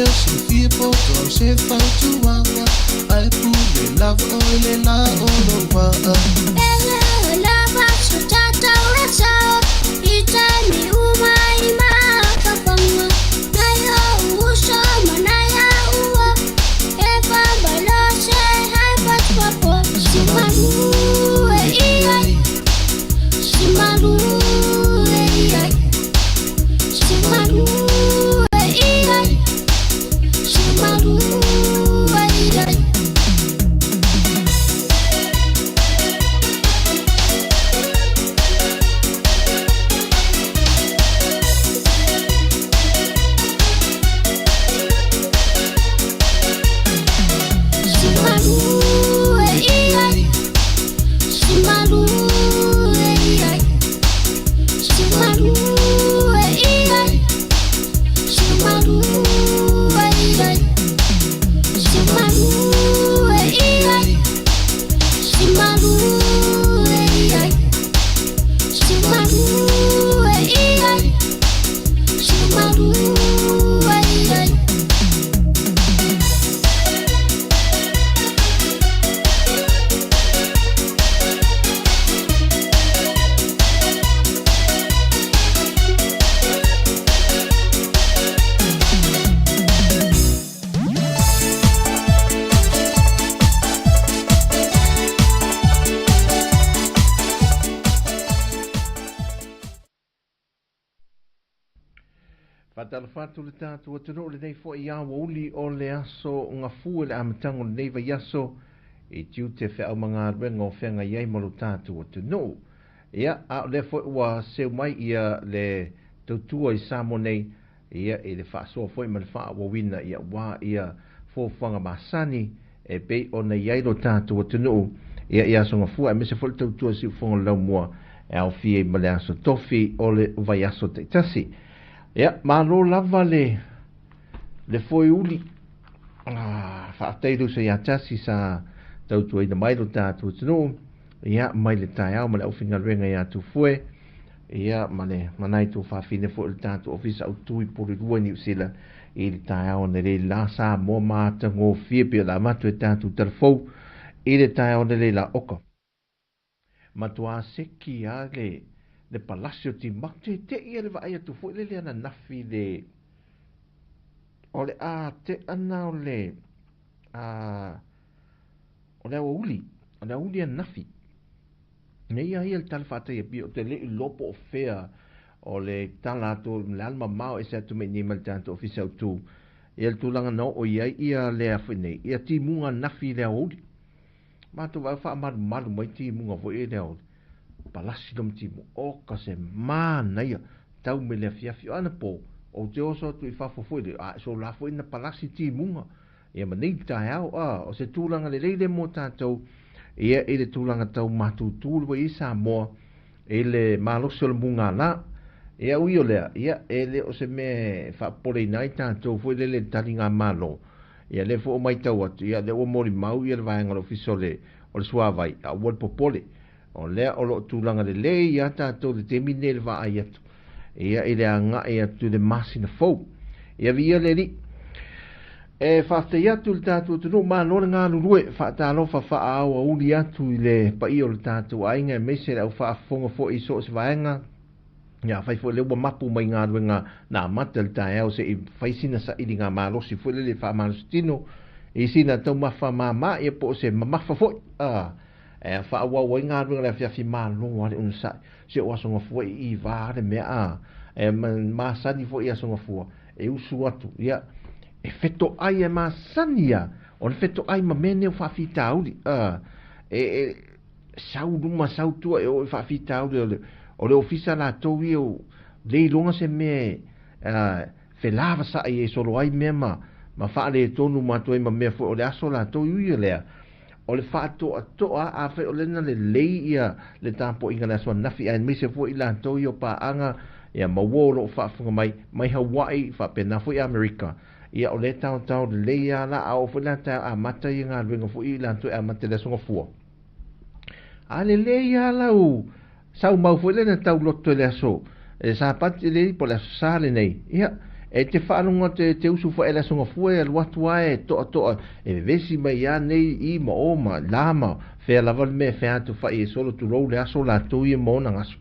leo silafia po o se fautuaga ae pule lava oe le la o lou vaa. Ele lava so tatau le sao i taimi uma i mafafanga nai o uso ma nai a ua e faamalō se hai fatuapo si malu e ia si malu e ia si malu e ia si malu e ia. Si malu e ia si malu e ia si malu e ia si malu e ia si malu e ia si malu e ia si malu e ia si malu e ia. Faatalofa atu le tatou atunuu lenei foi aoauli o le aso Gafua i le amataga o lenei vaiaso i tiute feau ma galuega o feagai ai ma lo tatou atunuu. Ia, a o lea foi ua seu mai ia le tautua i Samoa nei, ia i le faasoa foi ma le faaauauina ia aua ia fuafuaga masani e pei ona i ai lo tatou atunuu ia i aso Gafua aemaise foi le tautua siufofoga o le laumua e aofia ai ma le aso Tofi o le vaiaso taitasi. Ia, malo lava le le foeuli. Ah, faafetai le uso ia Tasi sa tautuaina mai lo tatou atunuu ia mai le taeao ma le aufaigaluega ia Tufue ia ma le manai tuafafine foi o le tatou ofisa autu i Porirua i Niu Sila i le taeao nei la Samoa matagofie pei ona avatu e tatou talafou i le taeao nei la oka. Matua seki a le le palasi o Timaku te te ia le vaai atu foi le le ananafi le o le a te ana o le a o le aoauli o le aoauli ananafi. Nei ia ia le tala faatai e pia o te le i lopo o fea o le tala atu le alma mao e se atu me ni ma le tatou ofisa autu ia le tulaga na oo i ai ia le afu nei ia timuga nafi le aoauli. Matou vaai faamalumalu mai timuga foi le aoauli. Palasi lo timu o ka se manaia tau me le afiafi o anapo o te oso atu i fafo foi le a so la foi na palasi timuga ia ma nei taeao a o se tulaga lelei le mo tatou ia i le tulaga tau matutu le i Samoa i le malosi o le mugala ia ui o lea ia e le o se mea faapopoleina ai tatou foi le le taliga malo ia le fo mai tau atu ia le ua molimau ia le vaega o le ofisa o le suavai a ua le popole o lea o loo tulaga lelei ia tatou le taimi nei le vaai atu ia i le agai atu le masina fou ia viia le alii. E faafetai atu le tatou atunuu malo le galulue faatalofa faaauauli atu i le paia o le tatou aiga aemaise le au faafofoga foi i so o se vaega. Ia fai foi le ua mapu mai galuega na amata le taeao se i fai sina sailiga malosi foi lele faamalositino i sina taumafa māmā ia po o se mamafa foi a e faaauau ai galuega le afiafi malo a le onosai se o aso Gafua i iva le mea a e masani foi i aso Gafua e usu atu ia e feto ai e masani ia o le feto ai ma mea nei o faafitauli a e sau luma sau tua e o e faafitauli o le ofisa latou ia o le iloga se mea felava sa'i e solo ai mea ma faaletonu matou ai ma mea foi o le aso latou i ui lea o le faatoatoa a fai o lena lelei ia le tapuaiga le aso ananafi aemaise foi latou ia o paaga ia maua o loo faafofoga mai mai Hawaii faapena foi Amerika ia o le taotao lelei a la a oo foi la taeao amata ia galuega foi i latou e amata i le aso Gafua. A lelei a lau sau mau foi lena tauloto i le aso e Sapati lelei po o le aso Sa lenei ia E te faalogo atu e te usu foi i le Aso Gafua e alu atu a e toatoa e vevesi mai a nei i ma o ma la ma fea lava le mea e fea atu fai e solo tulou le aso latou ia ma ona gaso.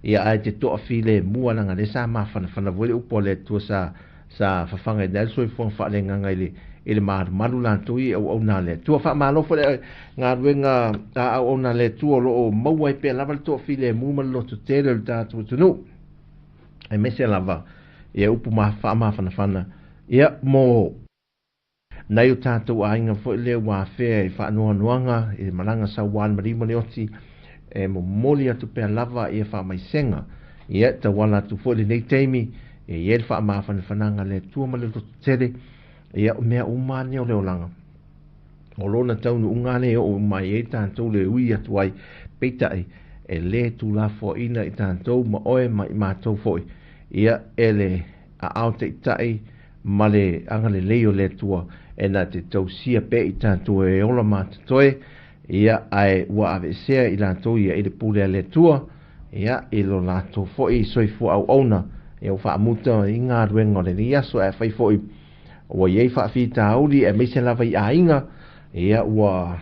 Ia ae te toafilemu a leaga lea sa mafanafana foi le upu a le Atua sa sa fafagaina ai le soifuaga faaleagaga i le i le malumalu latou ia i auauna a le Atua. Faamalo foi le galuega a auauna a le Atua o lo o maua ai pea lava le toafilemu ma le lototele o le tatou atunuu, aemaise lava ia upu faamafanafana ia mo nai o tatou aiga foi lea ua afea i faanoanoaga i le malaga sauā le maliu ma le oti, e momoli atu pea lava ia faamaisega, ia e tauala atu foi lenei taimi, e i ai le faamafanafanaga a le Atua ma le lototele, ia o mea uma lava nei o le olaga. O lona taunuuga lea e oo mai ai tatou le ui atu ai, peitai, e le tulafoaina i tatou ma oe ma i matou foi, ia e le aao taitai ma le agalelei o le Atua e na te tausia pea i tatou e ola ma totoe, ia, ae ua aveesea i latou ia i le pule a le Atua, ia, i lo latou foi soifua auauna, ia ua faamuta i galuega o lenei aso, ae afai foi ua i ai faafitauli aemaise lava i aiga, ia, ua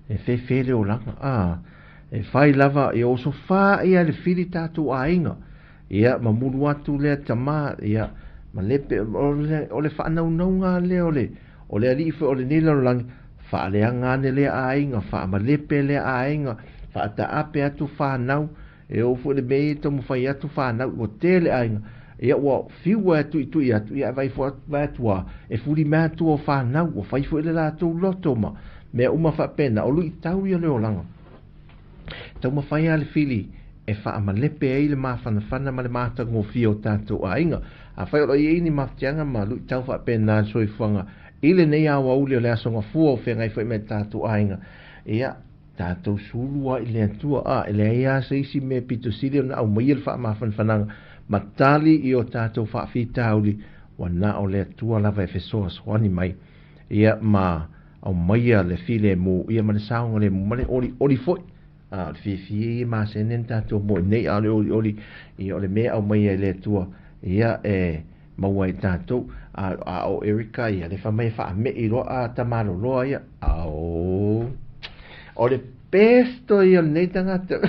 e fefe le olaga, a, e fai lava, ia osofā ia le fili tatou aiga, Ia, mamulu atu lea tama, ia, ma lepe, o le, o le faanaunauga lea o le, o le alii foi o lenei lalolagi, faaleaga ane lea aiga, faamalepe lea aiga, faataape atu fanau, e oo foi le mea ia e taumafai atu fanau, ua tele aiga, ia ua fiu e tuitui atu, ia e vaai atu lava, e fuli mai atu o fanau, ua fai foi le latou loto ma mea uma faapena, o luitau ia o le olaga. Taumafai lava le fili e faamalepe ai le mafanafana ma le matagofie o tatou aiga. Afai o lo o i ai ni mafatiaga ma luitau faapena i le soifuaga i lenei aoauli o le Aso Gafua o feagai foi ma tatou aiga, ia, tatou sulu lava i le Atua. A, e leai lava se isi mea pito sili ona aumaia le faamafanafanaga ma tali i o tatou faafitauli, ua na o le Atua lava e fesoasoani mai, ia, ma aumaia le filemu, ia, ma le saogalemu ma le olioli foi. A o le fiafia ia maseni na tatou moe nei, a o le olioli, ia o le mea e aumaia e le Atua, ia e maua ai tatou. A, a o Erica ia, le fai mai e faamei loa a tamaloloa ia. Ao. O le best ia o lenei tagata.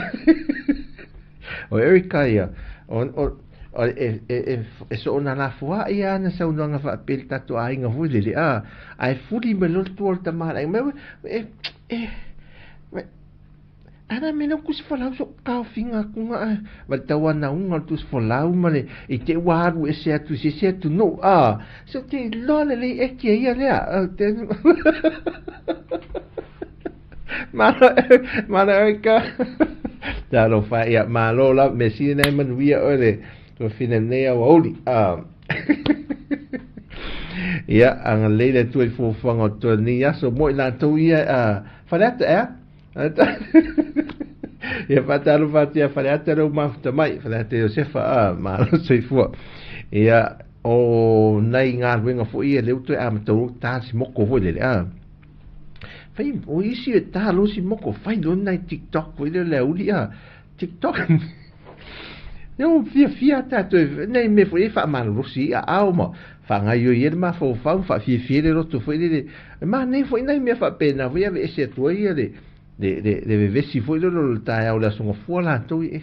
O Erica ia, o, o, o, e, e, e, e soona lafoaʻi lava ana saunoaga faapea i le tatou aiga foi lele, a, ae fuli mai loa le tua o le tama, e, e, Ana me lau tusi folau so kaofiga atu ga ma le tauanauga o le tusi folau ma le i te ua alu ese atu i se isi atunuu a so te iloa lelei eki e ia lea malo malo Erica talofa ia malo la me sili nei manuia oe le tuafine nei aoauli a ia agalelei le Atua i fuafuaga o totoe lenei aso mo i latou ia a Faleata ea Ia faatalofa atu ia Faleata lou mafuta mai, Faleata Iosefa, a, malo soifua. Ia, o nai galuega foi ia lea ua toe amata ua ta si moko foi lele, a. Fai, o isi e ta loa si moko, fai loa nai TikTok foi lele le auli, a. TikTok. Lea ua fiafia tatou, nai mea foi e faamalolosi i aao ma faagaoioi ai le mafaufau ma faafiafia ai le loto foi lele. E manaia foi nai mea faapena foi e aveese atu ai le, le, le, le vevesi foi lele o le taeao o le Aso Gafua latou, e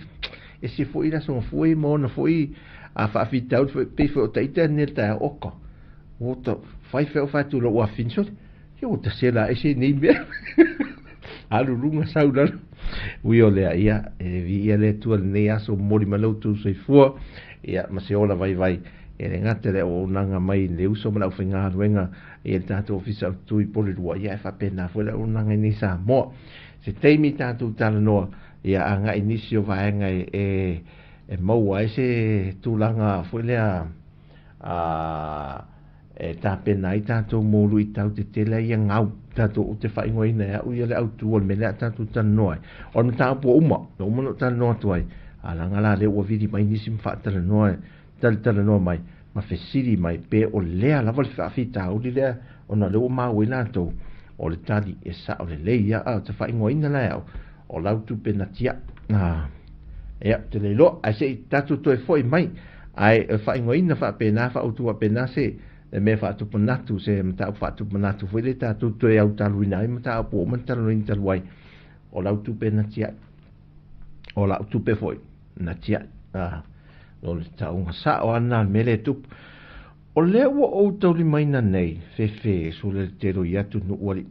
ese foi le Aso Gafua ia ma ona foi a faafitauli foi, pei foi o ita nei le taeao, oka, ua ta fai fai o fai atu lou afine, sole, ia ua ta sela ese nei mea. Alu luga sau lalo. Ui o lea, ia, e viia le Atua lenei aso, momoli mai lo outou soifua, ia, ma se ola vaivai. E le gata le auaunaga mai le uso ma le aufaigaluega i le tatou Ofisa Autu i Porirua, ia, e faapena foi le auaunaga i nei Samoa. Se taimi tatou talanoa, ia, agai nisi o vaega e, e, e maua ai se tulaga foi lea, a, E tapena ai tatou mo luitau tetele ai ia gau, tatou ou te faaigoaina e au ia le autu o le mea lea a tatou talanoa ai. O le mataupu ua uma, ua uma ona ou talanoa atu ai, a leaga la lea ua vili mai nisi ma faatalanoa, talatalanoa mai ma fesili mai pe o lea lava le faafitauli lea ona o lea ua maua ai latou, o le tali e sao lelei ia, a ou te faaigoaina la e au, o lau tupe na tiai. A, ia, ou te le iloa, ae se i tatou toe foi mai. Ae e faaigoaina faapena, faautu faapena se mea faatupu manatu, se mataupu faatupu manatu foi lea tatou toe autaluina ai mataupu ua uma ona talanoaina talu ai, o lau tupe na tiai, o lau tupe foi na tiai. A, o le tauga sao lava lena o le mea lea e tupu. O lea ua ou taulimaina nei, fefe, sole le tele o ia atunuu alii,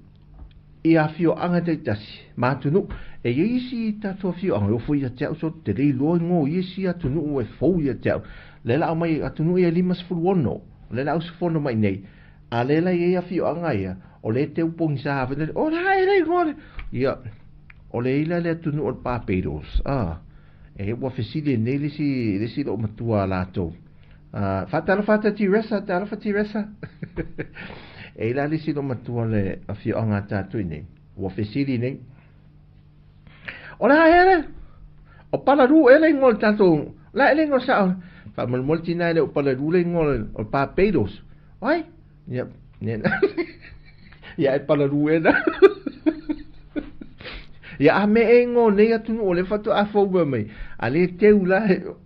i afioaga taitasi ma atunuu. E i ai isi tatou afioaga e ofo ia te au, so te le iloa igoa o isi atunuu e fou ia te au. Lea la aumai atunuu ia e 56, o lea la usufono mai nei, a lea la e i ai afioaga ia, o lea e teu pogisa foi lele, o la e le igoa le, ia, o le ila le atunuu o le Barbados, a, e ua fesili nei le isi, le isi loomatua a latou. Faatalofa atu Tiresa, talofa Tiresa. E i la le isi loomatua le afioaga a tatou i nei, ua fesili nei. O le a ea le? O Palalu ea le igoa o le tatou, la e le igoa sao. Faamolemole tina e le o Palalu le igoa o le Barbados. Ai, ia, ia, ia e Palalu ea na. Ia a me e ingoa o nei atunuu o lea faatoa fou mai mai. A le teu la,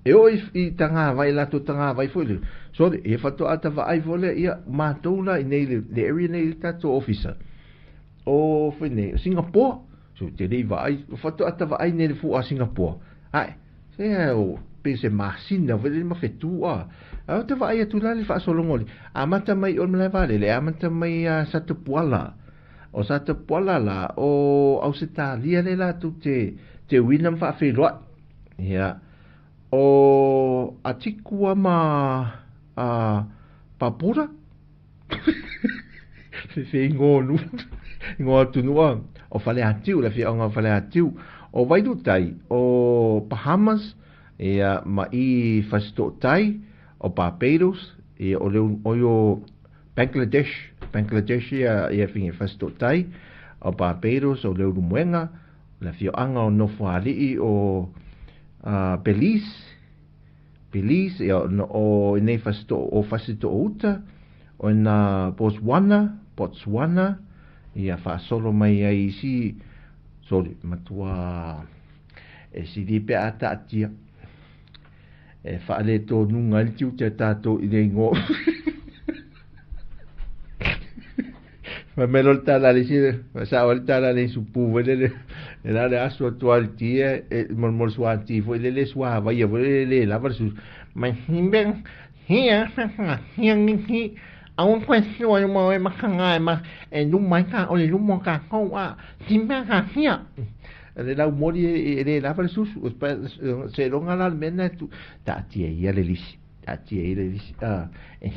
e oo i tagavai, latou tagavai foi lea. Sorry, e faatoa ta vaai foi lea, ia, matou la i nei le area nei le tatou ofisa. O foi nei, o Singapore. So te le i vaai, faatoa ta vaai nei le fua a Singapore. Ae, se o pe se masina foi lele ma fetu a. A o te vaai atu la le faasologa o le amata mai o le malae vaalele, amata mai a Satapuala. O Satapuala la, o Ausetalia le latou te te uina ma faafeiloai. Ia, o Atikua ma a Papura, Fefe ingoa o nuu, ingoa atunuu a, o Faleatiu, le afioaga o Faleatiu, o Vailutai, o Bahamas, ia, ma i Fasitootai, o Barbados, ia, o le, o io Bangladesh, Bangladesh ia, ia finge Fasitootai, o Barbados, o Leulumoega, le afioaga o Nofoalii, o Belize, Belize, ia, no, o inei Fasitoo, o Fasitoouta, o ina Botswana, Botswana, ia faasolo mai ai isi, sorry, matua e sili pe a taatia, e faaletonuga ai le tiute a tatou i le igoa. Fai mai loa le tala a le isi, sao ai le tala a le isupu foi lele, e la le aso atu lava i le ti e molemole suati foi lele suavaia foi lele le lava le susu. Mai Le laumoli e le lava le susu, seiloga la le mea lena e tu, taatia ia le lisi, taatia ia le lisi, e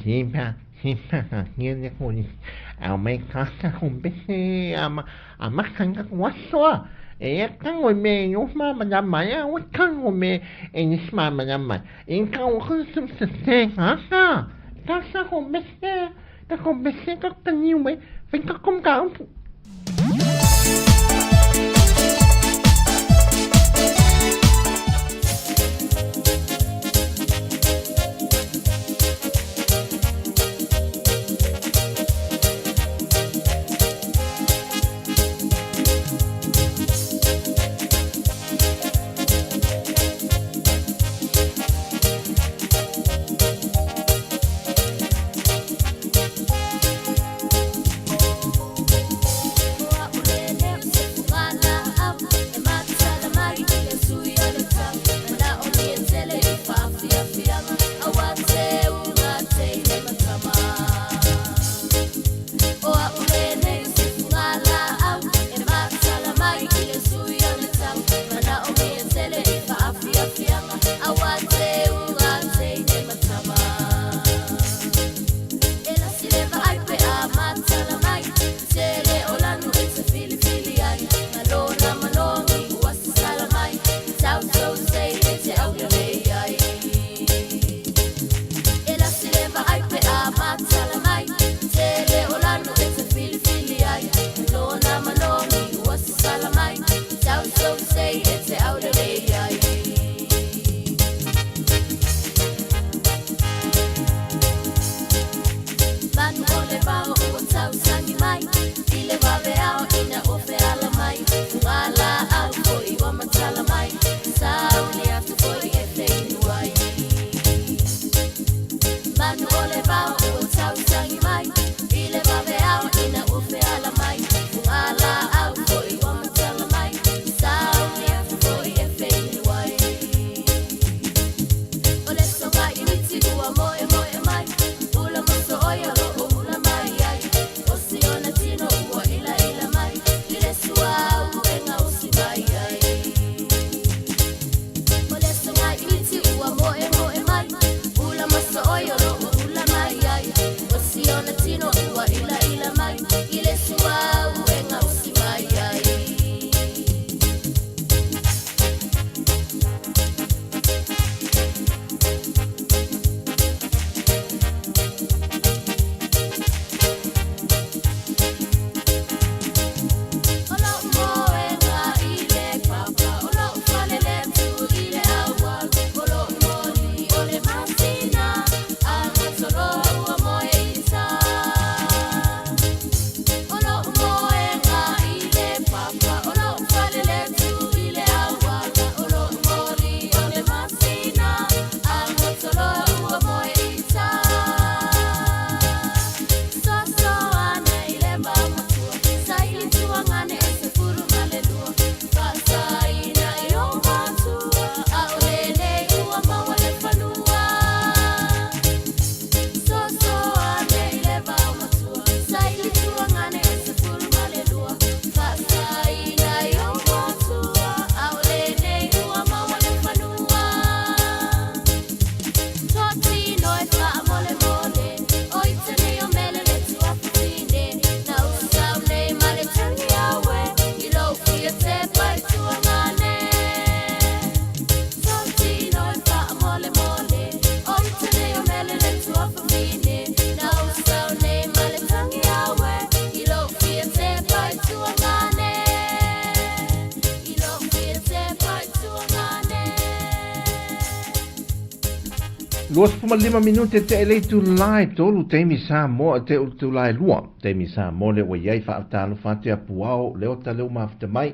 25 minute te le itula e tolu taimi Samoa te itula e lua taimi Samoa le ua iai faatalofa atu ia Puao Leota leo mafuta mai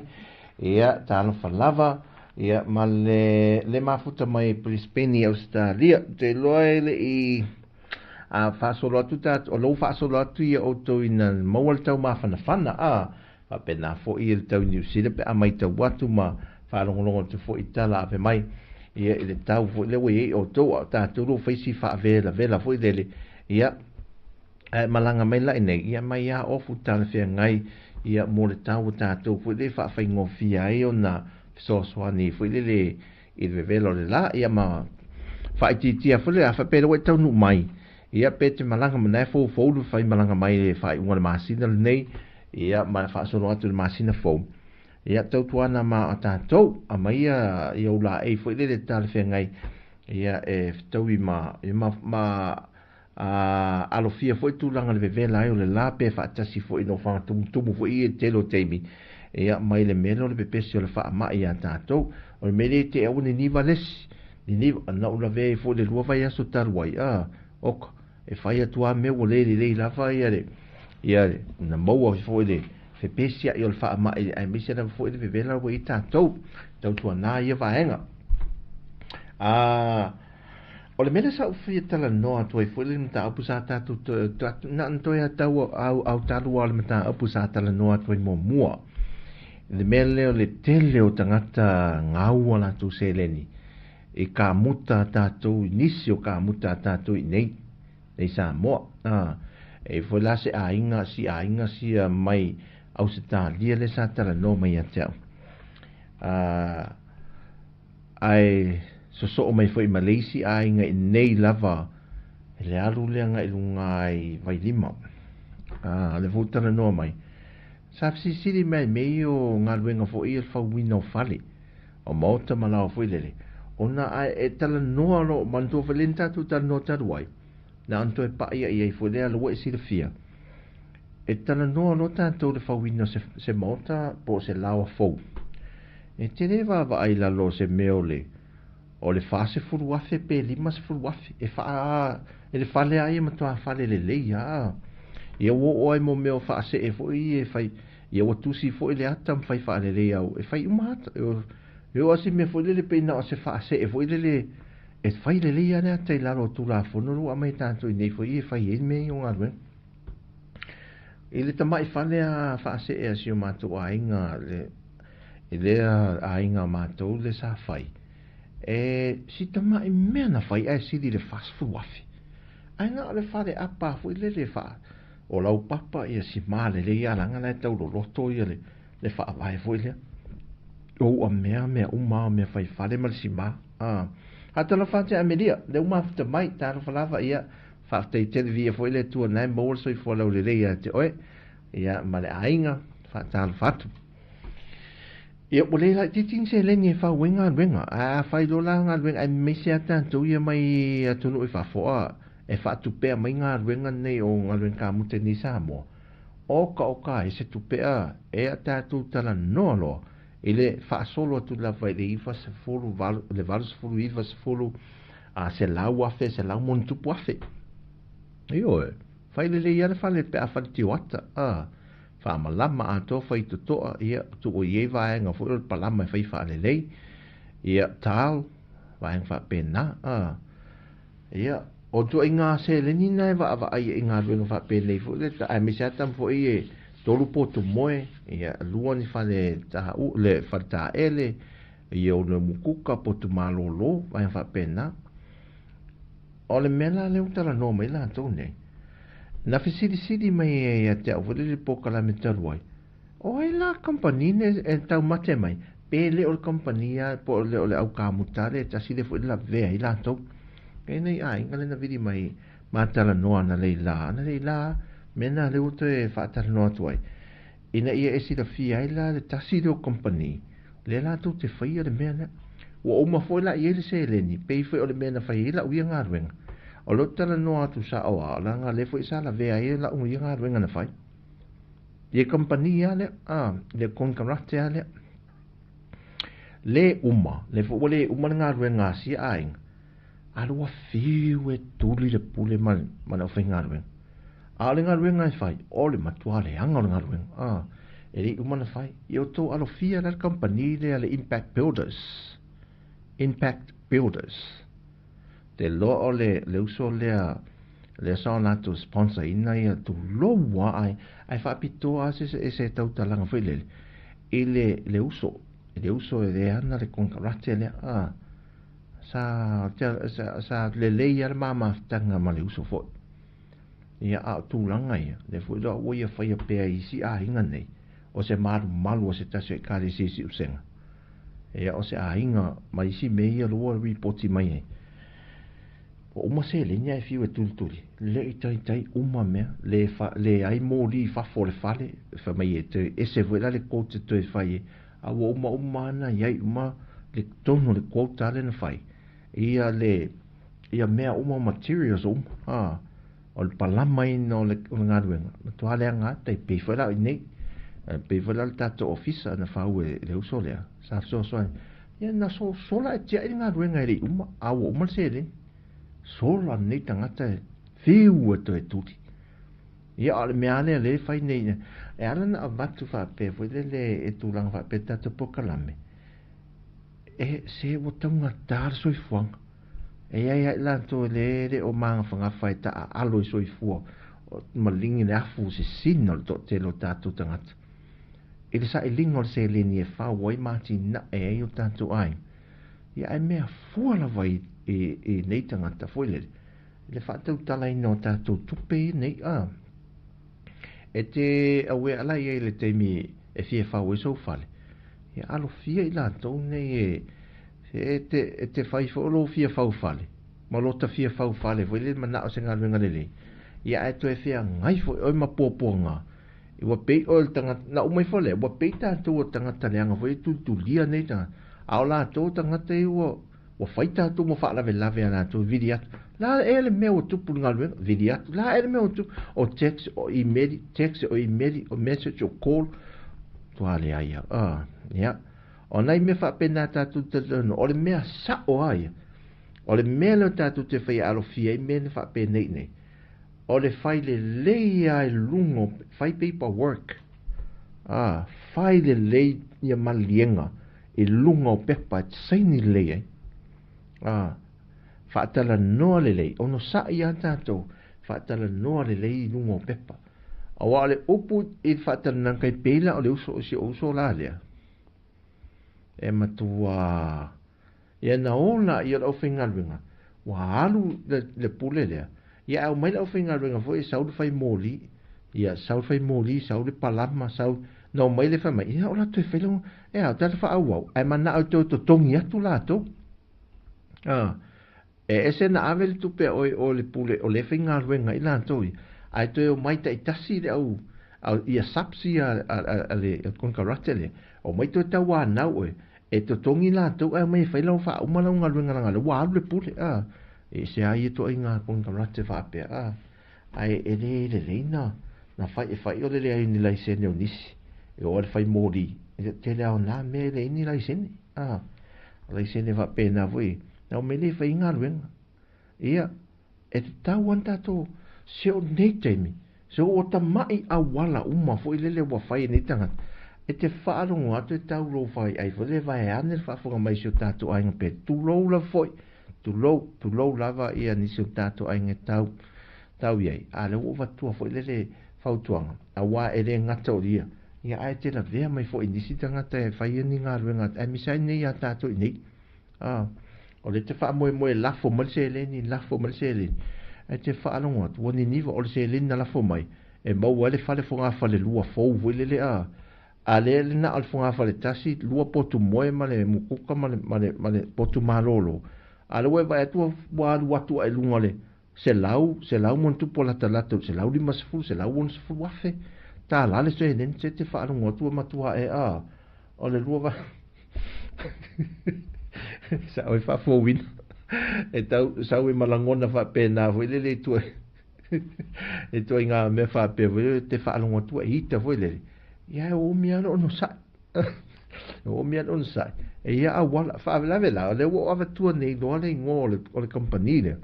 ia talofa lava ia ma le le mafuta mai Brisbane Australia te iloa e le i a faasolo atu ta o lou faasolo atu ia outou ina maua le taumafanafana a Faapena foi i le tau Niu Sila pe a maitau atu ma faalogologo atu foi i tala ave mai ia i le tau foi lea ua i ai outou a o tatou lo faisi faavelavela foi lele ia ae malaga mai la i nei ia mai a ofu talafeagai ia mo le tau o tatou foi lea faafaigofie ai ona fesoasoani foi lele i le vevela o le la ia ma faaitiitia foi le a faapea lea ua e taunuu mai ia pe te malaga ma na e foufou le fai malaga mai le faaiuga o le masina lenei ia ma faasolo atu le masina fou ia tautuana ma a tatou amaia ia ulaei foi lele talafeagai ia e fetaui ma ma, ma a alofia foi tulaga le vevela ai o le la pe faatasi foi no fagatumutumu foi i le tele o taimi ia mai le mea lea o le pepesi o le faamai iā tatou o le mea lea te aua niniva lesi niniva na ou lavea ai foi le lua vaiaso talu ai a oka e fai atu a mea ua le lelei lava ia le ia na maua foi le fepesiai o le faamai aemaise lava foi le vevela ua i tatou tautuana ia vaega a O le mea lea sa ou fia talanoa atu ai foi le mataupu sa tatou na ona toe atau au au talu lava o le mataupu sa talanoa atu ai muamua. I le mea lea o le tele o tagata gau a latou seleni i kamuta a tatou i nisi o kamuta a tatou i nei nei Samoa. A e foi la se aiga si aiga sia mai Ausetalia lea sa talanoa mai ia te au. A Ae sosoo mai foi ma le isi aiga i nei lava i le alu lea agai i luga i Vailima. A, lea foi ua talanoa mai, sa fesilisili mai i mea ia o galuega foi ia le fauina o fale, o maota ma laoa foi lele, ona a e talanoa loa, manatua foi lea na tatou talanoa talu ai, na ona toe paia i ai foi lea ua e silafia, e talanoa loa tatou i le fauina o se, se maota po o se laoa fou. E te le vaavaai i lalo o se mea o le o le 40,000 pe 50,000 e faa e le fale a ia matua fale lelei a. Ia ua oo ai mo mea o faasee foi ia e fai ia ua tusi foi le ata ma fai faalelei au e fai uma ata. E oo a si mea foi lele pei na o se faasee foi lele e fai lelei a le ata i lalo o Tulafono lea ua aumai e tatou i nei foi ia e fai ai mea ia o galuega. I le tamai fale a faasee a si o matou aiga le i lea aiga a matou le sa fai, e si tamai mea na fai ae sili i le 40,000. Ae na o le fale apa foi lele faa o laupapa ia sima lelei a leaga la e tau loloto ia le le faavae foi lea. O ua mea mea uma o mea fai fale ma le sima. A Talofa atu ia Amelia, lea ua mafuta mai, talofa lava ia, faafetai tele viia foi le Atua na e maua le soifua laulelei ia te oe, ia ma le aiga, faatalofa atu. Ia ua le laitiiti ni seleni e fau ai galuega, ae a fai loa la galuega aemaise a tatou ia mai atunuu i fafo a e faatupea mai galuega nei o galuega kamuta i nei Samoa, oka oka ai se tupe a e a tatou talanoa loa i le faasolo atu lava i le 90, le 80, 90, a 100,000, 100 ma ona tupu afe. Ioe, fai lelei lava le fale pe a fale tioata, a faamalama atoa fai totoa, ia, tuu i ai vaega foi o le palama e fai faalelei, ia, tile, vaega faapena, a. Ia, o ituaiga seleni na e vaavaai ai i galuega faapenei foi lea, aemaise lava tama foi e tolu potu moe, ia, lua ni fale tāu, le fale taele, ia o le mukuka, potu malōlō, vaega faapena. O le mea la lea ua talanoa mai latou nei, na fesilisili mai ai ia te au foi lele i le polokalame talu ai, O ai la kamupani nei e taumate mai, pe le o le kamupani a po o le o le au kamuta le tasi lea foi le lavea ai latou. E nei aiga le na vili mai ma talanoa ana lei la, ana lei la mea na lea ua toe faatalanoa atu ai. Ina ia e silafia ai la le tasi lea o kamupani lea latou te faia le mea lea. Ua uma foi la i ai le seleni, pei foi o le mea na fai ai lau ia galuega. O lea ou te talanoa atu sao lava, leaga lea foi sa lavea ai lau ia galuega na fai. Ia kamupani a lea, a, le konekarate a lea. Le uma, le foi ua le uma le galuega a sia aiga. A lea ua fiu e tuli le pule ma ma le aufaigaluega. A o le galuega e fai, o le matua leaga o le galuega. A, e le i uma ona fai. Ia outou alofia la le kamupani lea le Impact Builders. Impact Builders. Te loa o le, le uso lea, lea sa o latou sponsor ina ia tulou a ai, ai faapitoa a se, se, se tautalaga foi lele, i le, le uso, i le uso e le ana le konekarate lea, a, sa, sa, sa lelei a le ma mafutaga ma le uso foi. Ia, a o tulaga ia, lea foi la ua ia faia pea i isi aiga nei, o se malumalu o se tasi o ekalesia i Siusega. Ia, o se aiga ma isi mea ia lua ripoti mai ai. Ua uma seleni ae fiu e tulituli, le i taitai uma mea, le, fa, leai moli i fafo o le fale, fai mai e toe ese foi la le quote e toe fai e, a ua uma uma ana iai uma le tonu o le quote a lea na fai, ia le, ia mea uma materials uma, a, o le palamaina o le, o le galuega, matua leaga lava, tai pei foi la o i inei, pei foi la o le tatou ofisa na fau e le uso lea, sa fesoasoani, ia na sola e tiai le galuega e le i uma, a ua uma le seleni. Sola lenei tagata e fiu e toe tuli. Ia, o le mea lea lea e fai nei, e ala na avatu faapea foi lele e tulaga faapea tatou polokalame, e se ua taugata le soifuaga. E i ai lava i latou e le le o magafagafa e taaalo i soifua maligi le afu sisina o le toatele o tatou tagata. I le sailiga o le seleni e fau ai ma atinae ai o tatou aiga, ia ae mea fua lava i, i, i nei tagata foi lele, i le faatautalaina o tatou tupe ia nei, a. E te aware la i ai i le taimi e fia fau ai sou fale, ia alofia i latou nei e, E te, e te fai foi o lou fia fau fale, ma lo ta fia fau fale foi le manao se galuega lelei, ia ae toe feagai foi oe ma puapuaga, ua pei oe o le tagata, na uma ifo lea, ua pei tatou o tagata leaga foi e tulitulia nei tagata, a o latou tagata ia ua, ua fai tatou ma faalavelave a latou e vili atu, la ea le mea ua tupu i le galuega, vili atu, la ea le mea ua tupu, o text, o email, text, o email, o message, o call, matua leai lava, ah, ia. O nai mea faapena tatou te talanoa, o le mea sa'o a ia, o le mea lea tatou te faia alofia ai mea na faapenei nei, o le fai lelei a i luga o, fai paper work, a, fai lelei ia maliega i luga o pepa e saini lelei ai, a, faatalanoa lelei, onosa'i a tatou, faatalanoa lelei i luga o pepa. Aua o le upu i le faatalanoaga kai pei la o le uso o si ou uso la lea, E matua ia na ola ia le aufaigaluega, ua alu le, le pule lea, ia ae omai le aufaigaluega foi e sau le fai moli, ia sau le fai moli, sau le palama, sau, na omai le fai mai, ia o latou e fai lau, e a, o tatou faaauau, ae manao e toe totogi atu latou. Ah, E ese na ave le tupe a oe o le pule o le faigaluega i latou ia, ae toe omai taitasi le au, au ia subs ia a, a, a le konekarate lea, omai toe tauanau oe, e totogi latou ae omai e fai lau faauma lau galuega leaga o lea ua alu le pule, a. E ese lava ia ituaiga konekarate faapea, a. Ae e le lelei na, na fai, e fai o le leai o ni laisene o nisi, e oo lava i le fai moli, e tele lava o na mea e leai ni laisene, a. O laisene faapena foi, Na o mea lea e fai ai galuega. Ia, e tatau lava ona tatou, se o nei taimi, se ua tama'i auala uma foi lele ua fai e nei tagata, e te faalogo atu e tau lou fai'ai foi lele vaeane le faafofoga mai si o tatou aiga pele. Tulou lava foi, tulou, tulou lava ia nisi o tatou aiga e tau, tau i ai. A o lea ua ou avatua foi lele fautuaga, aua e le gata o ia, ia ae te lavea mai foi i nisi tagata e faia ni galuega aemaise ai nei iā tatou i nei. A, o lea te faamoemoe lafo mai le seleni, lafo mai le seleni, ae te faalogo atu, ua niniva, o le seleni na lafo mai, e maua ai le fale fogafalelua fou foi lele, a, a lea le na o le fogafale tasi, lua potu moe ma le mukuka ma le, ma le, ma le potu malolo, a lea ua e vaai atu ua, ua alu atu ae luga o le 100, 100 ma ona tupu o latalata, 150, 160 afe tālā le seleni, se te faalogo atu ua matua e, a, o le lua va Sa e faafouina e tau sau e malagona faapena foi lele i tua i tua i ngā mea faapea foi lele te faalogo atu e ita foi lele ia e umi lava le onosai. Ua umi lava le onosai, e ia auala, faalavelave la, o lea ua ou avatua nei loa le igoa o le, o le kamupani lea,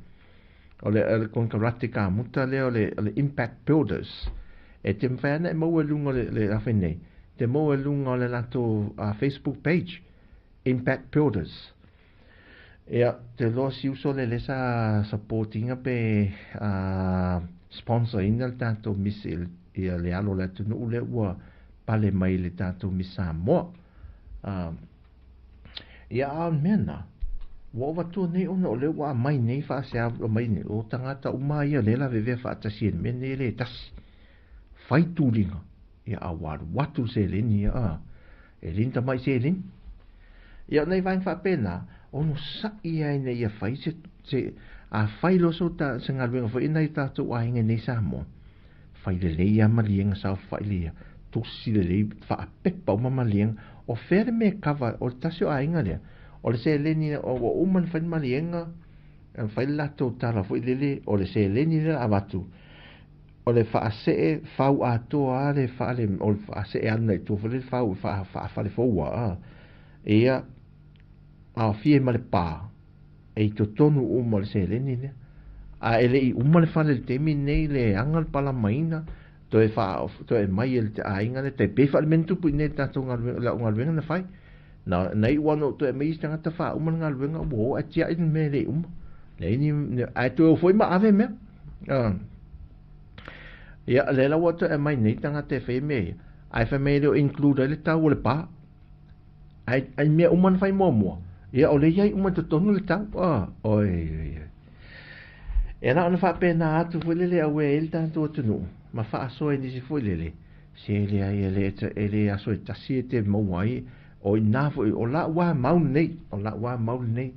o le, o le konekarate kamuta lea o le, o le Impact Builders. E te mafai lava ona e maua i luga o le, le afe nei, te maua i luga o le latou Facebook page, Impact Builders. Ia, te iloa si uso lea lea sa support ina pe sponsor ina le tatou Miss ia le alo o le atunuu lea ua pale mai i le tatou Miss Samoa. Ia, a o le mea lena, ua ou avatua nei ona o lea ua aumai nei faasea mai nei, o tagata uma ia lea lavevea faatasi i le mea lenei e le tasi. Fai tuliga, ia a ua alu atu le seleni ia, a, e le ni tamai seleni. Ia o nai vaega faapena, onosai lava ina ia fai se, se, a fai loa so ta, se galuega foi i nai o tatou aiga i nei Samoa, fai lelei lava maliega saofai lea, tusi lelei, faapepa uma maliega. O fea le mea e kava, o le tasi o aiga lea, o le seleni ua uma ona fai le maliega, fai le latou tala foi lele, o le seleni lea o le a avatu, O le faasee fau atoa a le fale, o le faasee ana i tua foi le fau faafale fou a, ia, aofia ai ma le pā, e i totonu uma o le seleni lea. A e le i uma le fale i le taimi lenei, le aga le palamaina, toe wha, toe mai e le aiga lea, tai pei faale mea na tupu i nei le tatou galuega, lau galuega na fai. Na, na iu lava ona ou toe aumai isi tagata faauma le galuega, ua o ae tiai le mea e le i uma. Leai ni, ae toe o foi ma ave mea. Ia, lea la ua toe aumai nei tagata e faia mea ia, ae fai mai e le o include ai le tau o le pa. Ai, ai mea uma na fai muamua, ia o lea i ai uma i totonu le tau. Ah, oi, oi, oi. E na ona faapena atu foi lele auē ai le tatou atunuu, ma faasoa i nisi foi lele, se leai e le, e le aso e tasi e te maua ai, o i ina foi, o la'u lava mau lenei, o la'u lava mau lenei.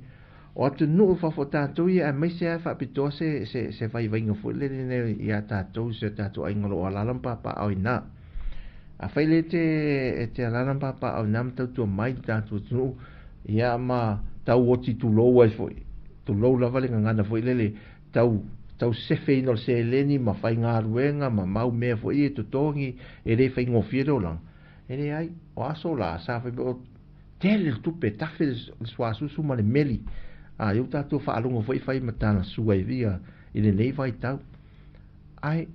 O atunuu i fafo o tatou ia aemaise lava e faapitoa se, se, se vaivaiga foi lele nei iā tatou, si o tatou aiga o lo o alaala ma papaaao i ina. Afai lea e te, e te alaala ma papaaao i ina ma tautua mai i le tatou atunuu, ia ma tau oti tulou ai foi, tulou lava le gagana foi lele, tau, tau sefeina o le seleni ma faigaluega ma mau mea foi ia e totogi, e le faigofie le olaga. E leai, o aso la, sa fai mai, o Tele le tupe, tafe le suasusu ma le meli, a lea ua tatou faalogo foi fai ma tala sua i ia i lenei vaitau. Ae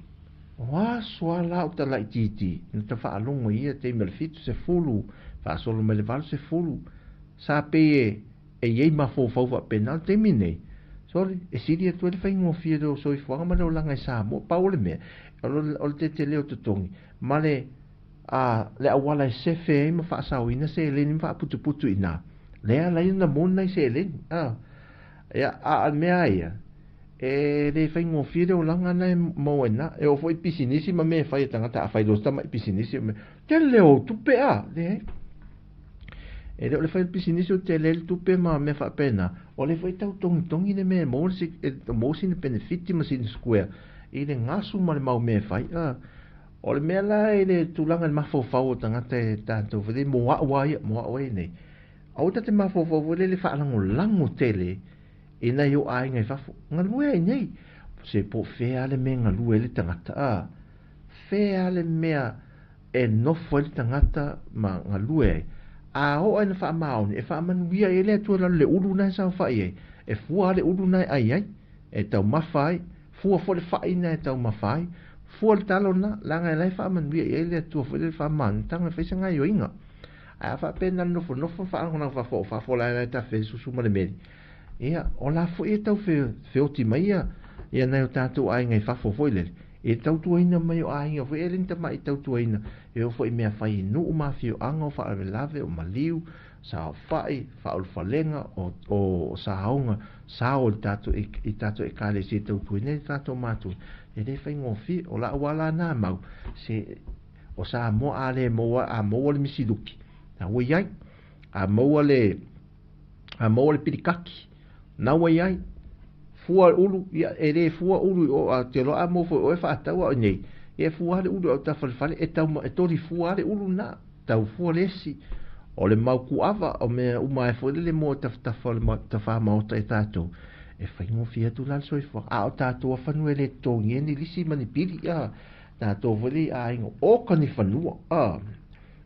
o aso a la o ta laitiiti na ta faalogo i ia taimi o le 70, faasolo mai le 80, sa pei e e i ai mafaufau faapena. O le taimi nei, sole, e sili atu ai le faigofie o le soifuaga ma le olaga i Samoa. Pau o le mea, o le tetele o totogi ma le A le auala e sefe ai ma faasaoina seleni ma faaputuputu i ina, lea e ala ai ona moni nai seleni. A, ia, a o le mea lava ia, e le faigofie le olaga na e maua i ina. E oo foi i pisinisi ma mea e fai e tagata, a fai loa se tamai pisinisi, tele ou tupe a, leai. E le o le fai o le pisinisi o tele ai le tupe ma mea faapena, o lea foi e tau togitogi le mea e maua le, e maua sina penefiti ma sina square i le gasu ma le mau mea e fai. A, O le mea la i le tulaga i le mafaufau o tagata e tatou foi lele, mo au lava ia, mo au lava ia nei, aua ta te mafaufau foi lele faalagolago tele i nai o aiga i fafo. Galue ai nei. Se po o fea lava le mea e galue ai le tagata, a? Fea lava le mea e nofo ai le tagata ma galue ai. A oo lava ina faamaoni, e faamanuia i ai le Atua i lalo i le ulu lena e saofai ai, e fua lava le ulu lena e ai ai, e taumafa ai, Fua foi le fai na e taumafa ai. Fua le talo na, leaga e la e faamanuia i ai le Atua foi lele faamaonitaga e fai se gaioiga. Ae a faapea na nofonofo ma faalagolago fafo o fafo la e la e tafe susu ma le meli, ia, o la foi e tau fe, feoti mai ia, ia nai o tatou aiga i fafo foi lele, i le tautuaina mai o aiga foi e le ni tamai tautuaina, e oo foi i mea fai i nuu ma afioaga o faalavelave, o maliu, saofai, faaulufalega, o, o saoga, sao i le tatou, i tatou Ekalesia e tautuaina ai tatou matua, e le faigofie. O la'u lava la na mau, se, o Samoa a le maua, a maua le misiluki, na ua i ai. A maua le, a maua le pilikaki, na ua i ai. Fua le ulu, ia, e le fua ulu i o, a te loa a maua foi oe faatau a o i nei, ia e fua lava le ulu i autafa o le fale, e tau, e toli fua lava le ulu lena. Tau fua le esi, o le mau kuava, o mea uma ai foi lele mo tafatafa o le tafā maota e tātou, e faigofie atu la le soifuaga. A o tātou a fanua e le totogia ni lisi ma ni pili, a, tātou foi le i aiga, oka ni fanua, a.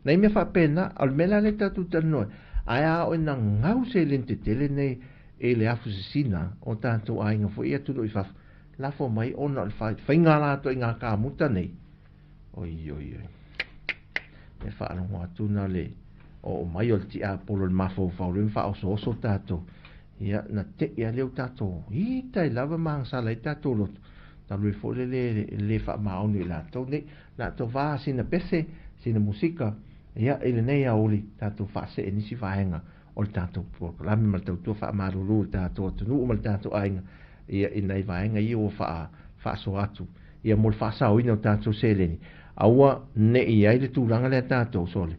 Nai mea faapena, o le mea la lea tatou talanoa ai, ae a oo ina gau seleni tetele nei i le afu sisina o tatou aiga foi i atunuu i fafo, lafo mai ona o le faiga latou i ngā kamuta nei. Oi, oi, oi. E faalogo atu na le oo mai o le tiapolo i le mafaufau lea ma faaosooso tatou. Ia, na te'i lava lea o tatou ita i lava ma agasala ai tatou loto, talu ai foi le le, le faamaoni o i latou nei. Latou va sina pese, sina musika, ia, i lenei aoauli, tatou faasee nisi vaega o le tatou polokalame ma le tautua faamalulu i le tatou atunuu ma le tatou aiga, ia, i nai vaega ia ua faa, faasoa atu, ia, mo le faasaoina o tatou seleni, aua ne i i ai le tulaga lea tatou, sole,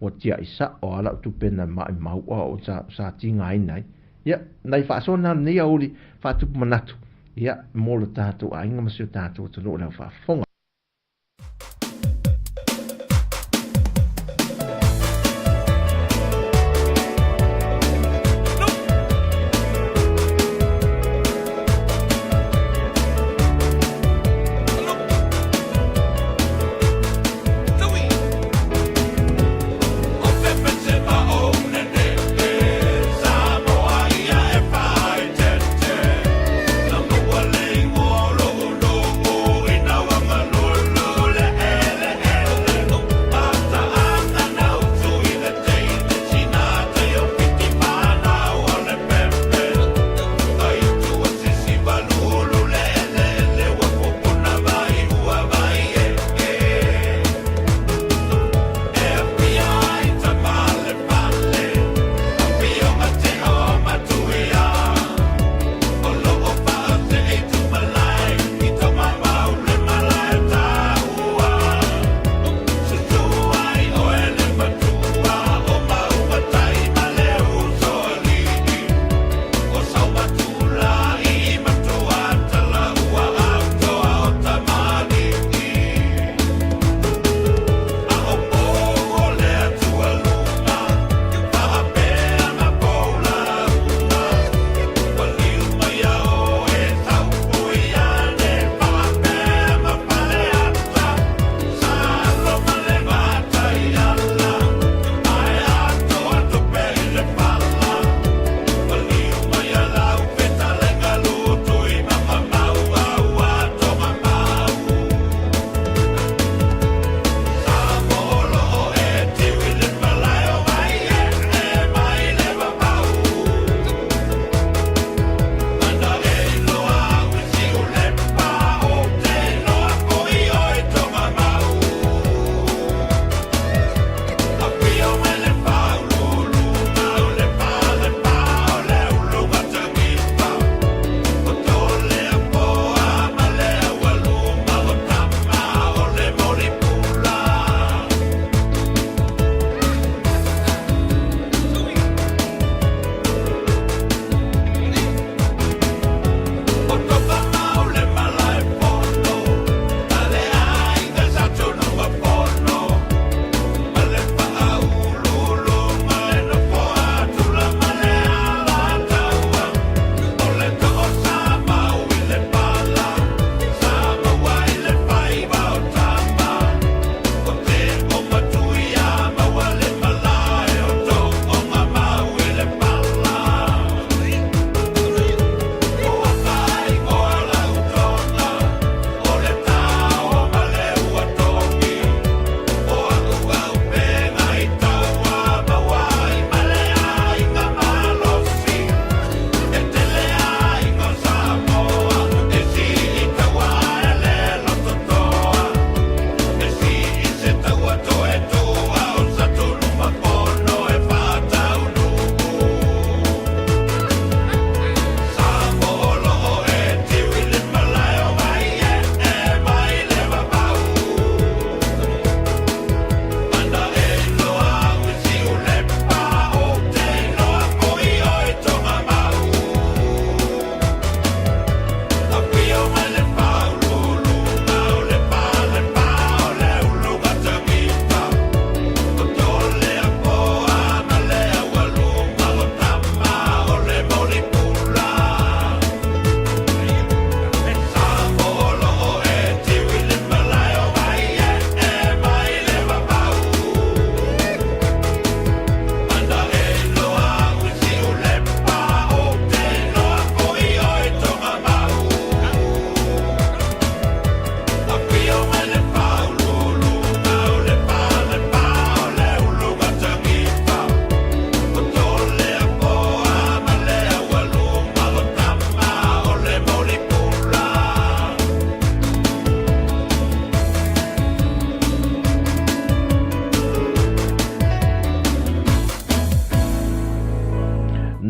ua tiai sao lava lau tupe na maumau a o sa tigaina ai. Ia, nai faasoa na o lenei aoauli faatupu manatu, ia, mo lo tatou aiga ma si o tatou atunuu o le au faafofoga.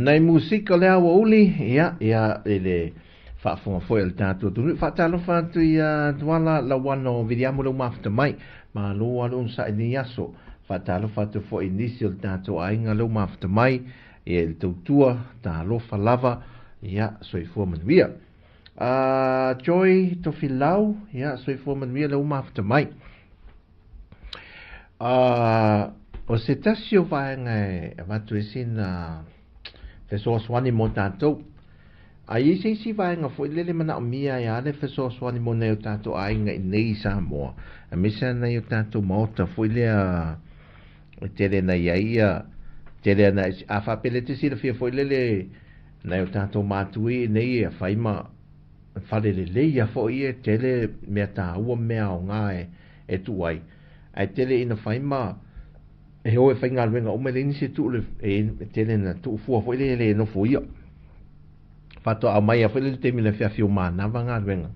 Nai musika o le aoauli, ia, ia, i le faafofoga foi a le tatou atunuu. Faatalofa atu ia Tuala Lauano Viliamu le mafuta mai. Malo lava le onosai i lenei aso. Faatalofa atu foi i nisi o le tatou aiga le mafuta mai, ia i le tautua, talofa lava, ia, soifua manuia. Joy Tofilau, ia, soifua manuia le mafuta mai. O se tasi o vaega e avatu ai sina fesoasoani mo tatou, a i ai se isi vaega foi lele manaomia ai lava le fesoasoani mo nai o tatou aiga i nei i Samoa, aemaise lava nai o tatou maota foi lea e tele na i ai ia, tele ana, a faapea e te silafia foi lele nai o tatou matua i nei e fai ma fale lelei lava foi ia, e tele mea taua ma mea aoga e tuu ai, ae tele ina fai ma e o e faigaluega uma, e leai nisi e tuu le, e tele ina tuu fua foi lea e le nofoia. Faatoa aumai lava foi lea i le taimi na feafi o manava galuega.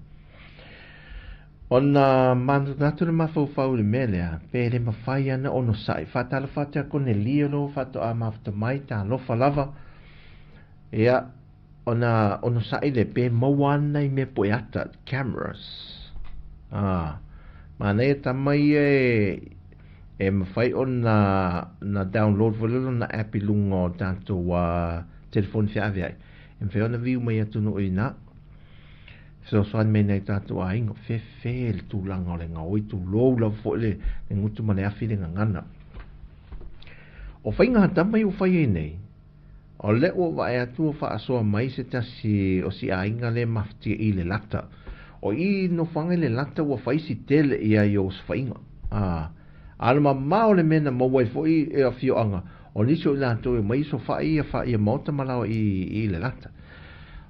Ona manatunatu le mafaufau i le mea lea, pe le mafai ana onosai. Faatalofa atu ia Konelia lo faatoa mafuta mai, talofa lava. Ia, ona onosai le pe maua ana nai mea poeata, cameras. Ah, manaia tama ia e, e mafai ona na download foi lea lona app i luga o tatou telefoni feaveai. E mafai ona view mai atunuu i ina. Fesoasoani mai nai tatou aiga, fefe le tulaga o le gaoi, tulou lava foi le gutu ma le afi le gagana. O faiga tama ia ua fai ai nei, O lea ua vaai atu ua faasoa mai se tasi o si aiga lea mafatia i Lelata. O i nofoaga i Lelata ua fai si tele i ai o osofaiga. A, a o le mamao le mea na maua ai foi e afioaga, o nisi o i latou e omai osofai ia fa ia maota ma laoa i, i Lelata.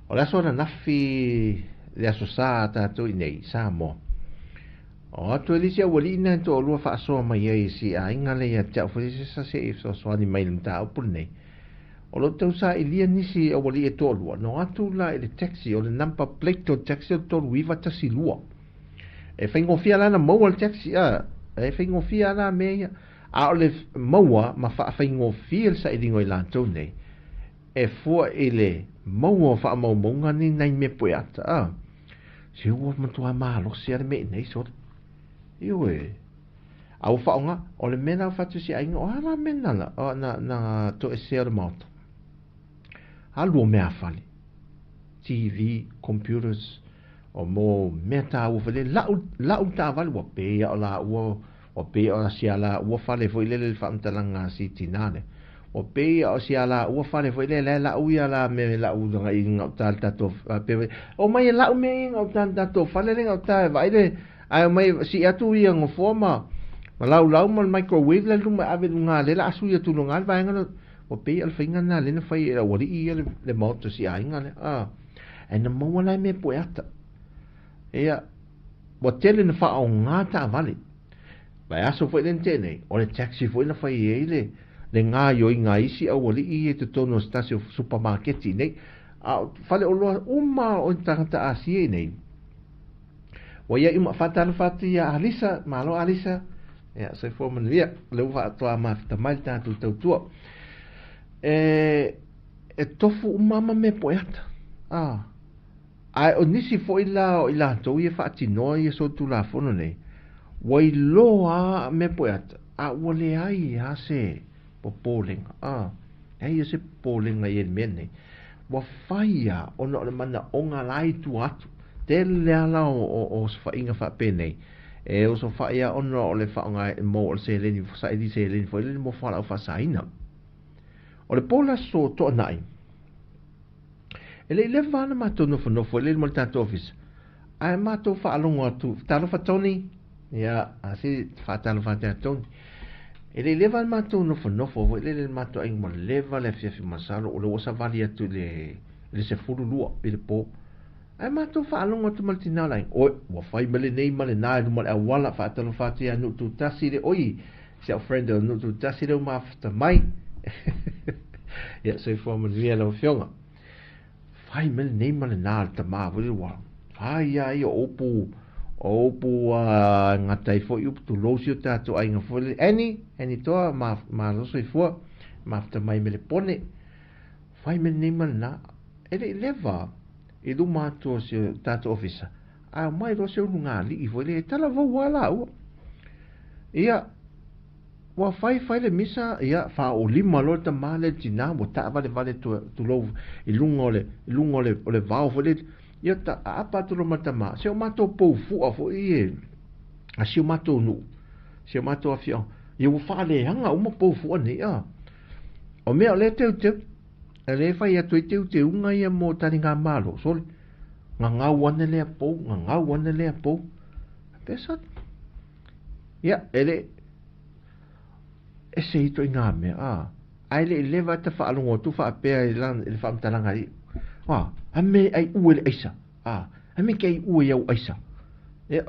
O le aso ananafi le aso Sa a tatou i nei, Samoa. O atu e le isi aualii na e toalua faasoa mai ai i si aiga lea ia te au foi se sasi e fesoasoani mai i le mataupu lenei. O lo o tau sailia nisi aualii e toalua, na o atu la i le taxi, o le number plate o le taxi o le 3912. E faigofie la na maua le taxi, a, e faigofie la mea ia. A o le maua ma faafaigofie le sailiga o i latou nei, e fua i le maua o faamaumauga nei nai mea poeata, a. Se ua matua malosi lava le mea i nei, sole. Ioe. A ua faaaoga, o le mea la ua fai atu si aiga, o a la mea na, na, na, na toesea o le maota? Alu o mea fale. TV, computers, o mo mea tāua foi lele. La'u, la'u taavale, ua pei a o la ua, ua pei a o si a la ua fale foi lele le faamatalaga a si tinā lea. Ua pei a o si a la ua fale foi lele, la'u ia la mea la'u agai i gauta le tatou, pe, omai e la'u mea ia i gauta le tatou fale le gauta e vaai le, Ae omai sii atu ia nofoa ma ma laulau ma le microwave la i luma e ave i luga lea la a sui atu luga le vaega lea ua pei o le faiga lena lea na fai e le aualii ia le maota o si aiga lea a ae na maua la e mea poeata ia ua tele na faaaoga taavale vaiaso foi lea na tea nei o le taxi foi na fai ai le le gaoioiga a isi aualii ia i totonu o se tasi o supamaketi nei a o faleoloa uma o tagata Asia i nei. Ua iai uma faatalofa atu ia Alisa, malo Alisa. Ia, soifua manuia. O lea ua faatoa mafuta mai le tatou tautua. E, e tofu uma ma mea poeata. Ah. Ae o nisi foi la o i latou ia faatinoa ia solitulafono nei, ua iloa a mea poeata, a ua leai lava se popolega. Ah. Leai se popolega i le mea nei. Ua fai lava ona o le manaoga la i tua atu. Tele lava la o osofaiga faapenei, e osofai lava ona o le faaaoga mo o le seleni, saili seleni foi lele mo fualaau faasaina. O le po le aso Toonai, e le i leva lava ona matou nofonofo i le luma o le tatou ofisa, ae matou faalogo atu, talofa Tony, ia, a se faatalofa atu ia Tony. E le i leva le matou nofonofo foi lele le matou aiga ua leva le afiafi masalo o lea ua savali atu i le i le 12 i le po. Ae matou faalogo atu ma le tina o le aiga, oi, ua fai mai lenei ma lena i luma o le auala, faatalofa atu ia Nuututasi le, oi, si au friend o Nuututasi lea ua mafuta mai. Ia, soifua manuia lau afioga. Fai mai lenei ma lena le tama foi lele ua fai lava ia o upu, o upu e gata ai foi upu tulou si o tatou aiga foi lele. Annie, Annie Toa, malo soifua, mafuta mai me le pone. Fai mea lenei ma lena, e le i leva i luma atu o si o tatou ofisa, ae omai loa se ulugalii foi lea e talavou lava laua. Ia, ua fai fai le misa, ia, faaolima loa le tama lea i le tina, ua taavalevale tulou i luga o le, i luga o le, o le vao foi lea. Ia, ta aapa atu loa ma le tama, se o matou pou fua foi e, a si o matou nuu, si o matou afioaga, ia ua faaleaga uma pou fua nei, a. O mea o lea teuteu, e lea e fai atu ai teuteuga ia mo taligamalo, sole, gagau ane lea pou, gagau ane lea pou. Pesa, ia, e le, ese i ituaiga mea, a, ae le i leva ta faalogo atu faapea i le faamatalaga i, a, a me ai ue le aisa, a, a me ke ai ue i au aisa. Ia,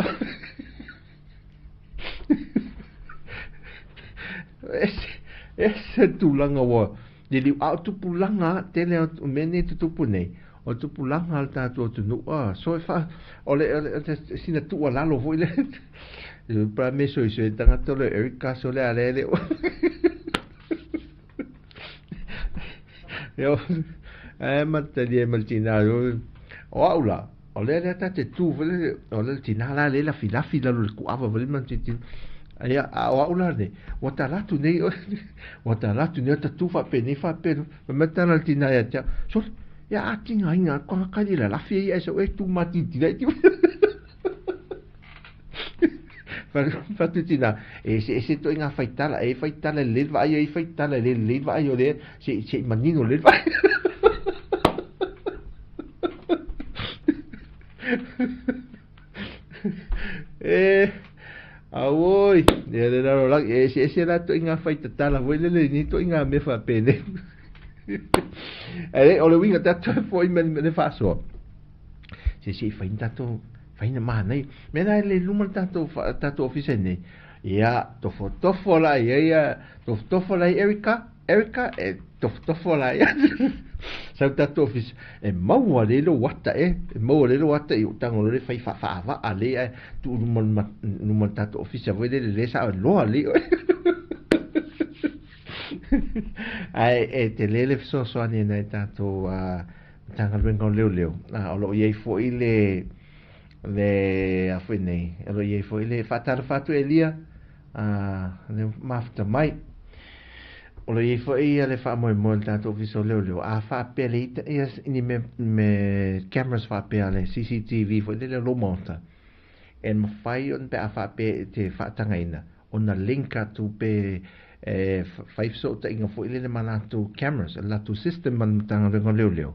ese, ese tulaga ua liliu, a o tupulaga, tele o mea nei tutupu nei, o tupulaga a le tatou atunuu, a, so e fa, o le, o le, sina tuualalo foi le, pa me soisoi tagata o le Eric Kaso le a le le Io, e matalia ma le tina, o au la, o lea lea ta te tu foi le, o le tina la le lafilafi lalo le kuava foi le ma titi. Ia, a o au la nei, ua talatu nei, ua talatu nei, ta tu faapenei faapeno, ma mea tala le tina ia te au, sole, ia a tigaina atu ka li la lafi ia e sau e tu matiti lai ti. Fatu tina, e se ese ituaiga faitala, e faitala lelei le vaai, e faitala e le lelei le vaai o lea, se se i manino lelei le vaai. E, auoi, ia le lalolagi, e ese ese la ituaiga faitatala foi lele i nei ituaiga mea faapenei. E, o le uiga tatou e foi ma le faasoa. Se se i fai ni tatou fai na manaia. Mea la e le luma le tatou tatou ofisa nei. Ia, tofotofo la ia ia, tofotofo la Erica, Erica e tofotofo la ia. Sau tatou ofisa, e maua le lou ata e, e maua le lou ata i o tago le fai faavaavaa le ae tuu luma luma le tatou ofisa foi lele le sa loa le oe. Ae e tele le fesoasoani nai tatou Matagaluega o Leoleo, a o lo o i ai foi le le a foi nei, o lo o i ai foi le faatalofa atu Elia, a le mafuta mai. O lo o i ai foi le faamoemoe o le tatou Ofisa o Leoleo, a faapea le ita ia ni me, me cameras faapea le CCTV foi lele o lou maota, e mafai ona pe a faapea e te faatagaina, ona link atu pe e fai fesootaiga foi lele ma latou cameras, le latou system ma le Matagaluega o Leoleo,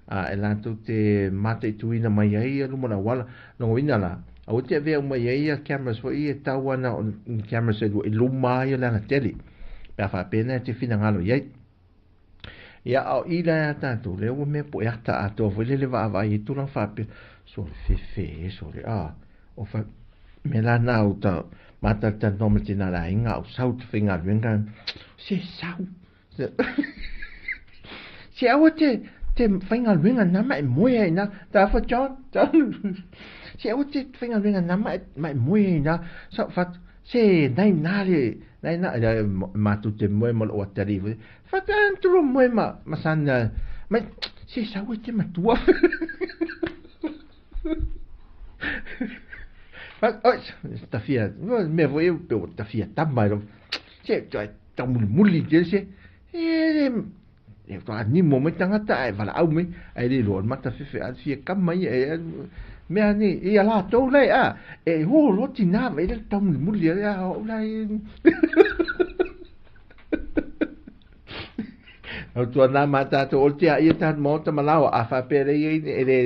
a e latou te mataituina mai ai ia luma o le auala. Lona uiga la, aua te avea uma i ai ia cameras foi ia e tau ana o ni cameras e lua i luma ai o le alatele, pe a faapea e te finagalo i ai. Ia, a o i la ia tatou, lea ua mea poe ata atoa foi lele vaavaai ai tulaga faapea, sole fefe e, sole, a, o fa, mea la na o ta mātalitalinoa ma tina le aiga, au sau te faigaluega, se sau, se, se aua te, te faigaluega na ma e moe ai na, ta fa John, John, se aua te faigaluega na ma e, ma e moe ai na, sa, fa, Se, nai nā le, nai nā, e, mātou te moe ma lou atalii foi. Whaka an turo moe ma, ma sana, mai, se sau e te matua. Whaka, oi, tawhia, mea foi e, pe o tawhia tama e, se, tau mulimuli te se, e, E whakanimo mai tangata ae walaau mai, ae le loa mata fefe a fia kama ia e mea nei, ia latou lai a, e ho loa tina vai le tau mulimuli a o lai. Au tua nā mā tātou o te a ia tātou maota ma lawa a whapea le ia e le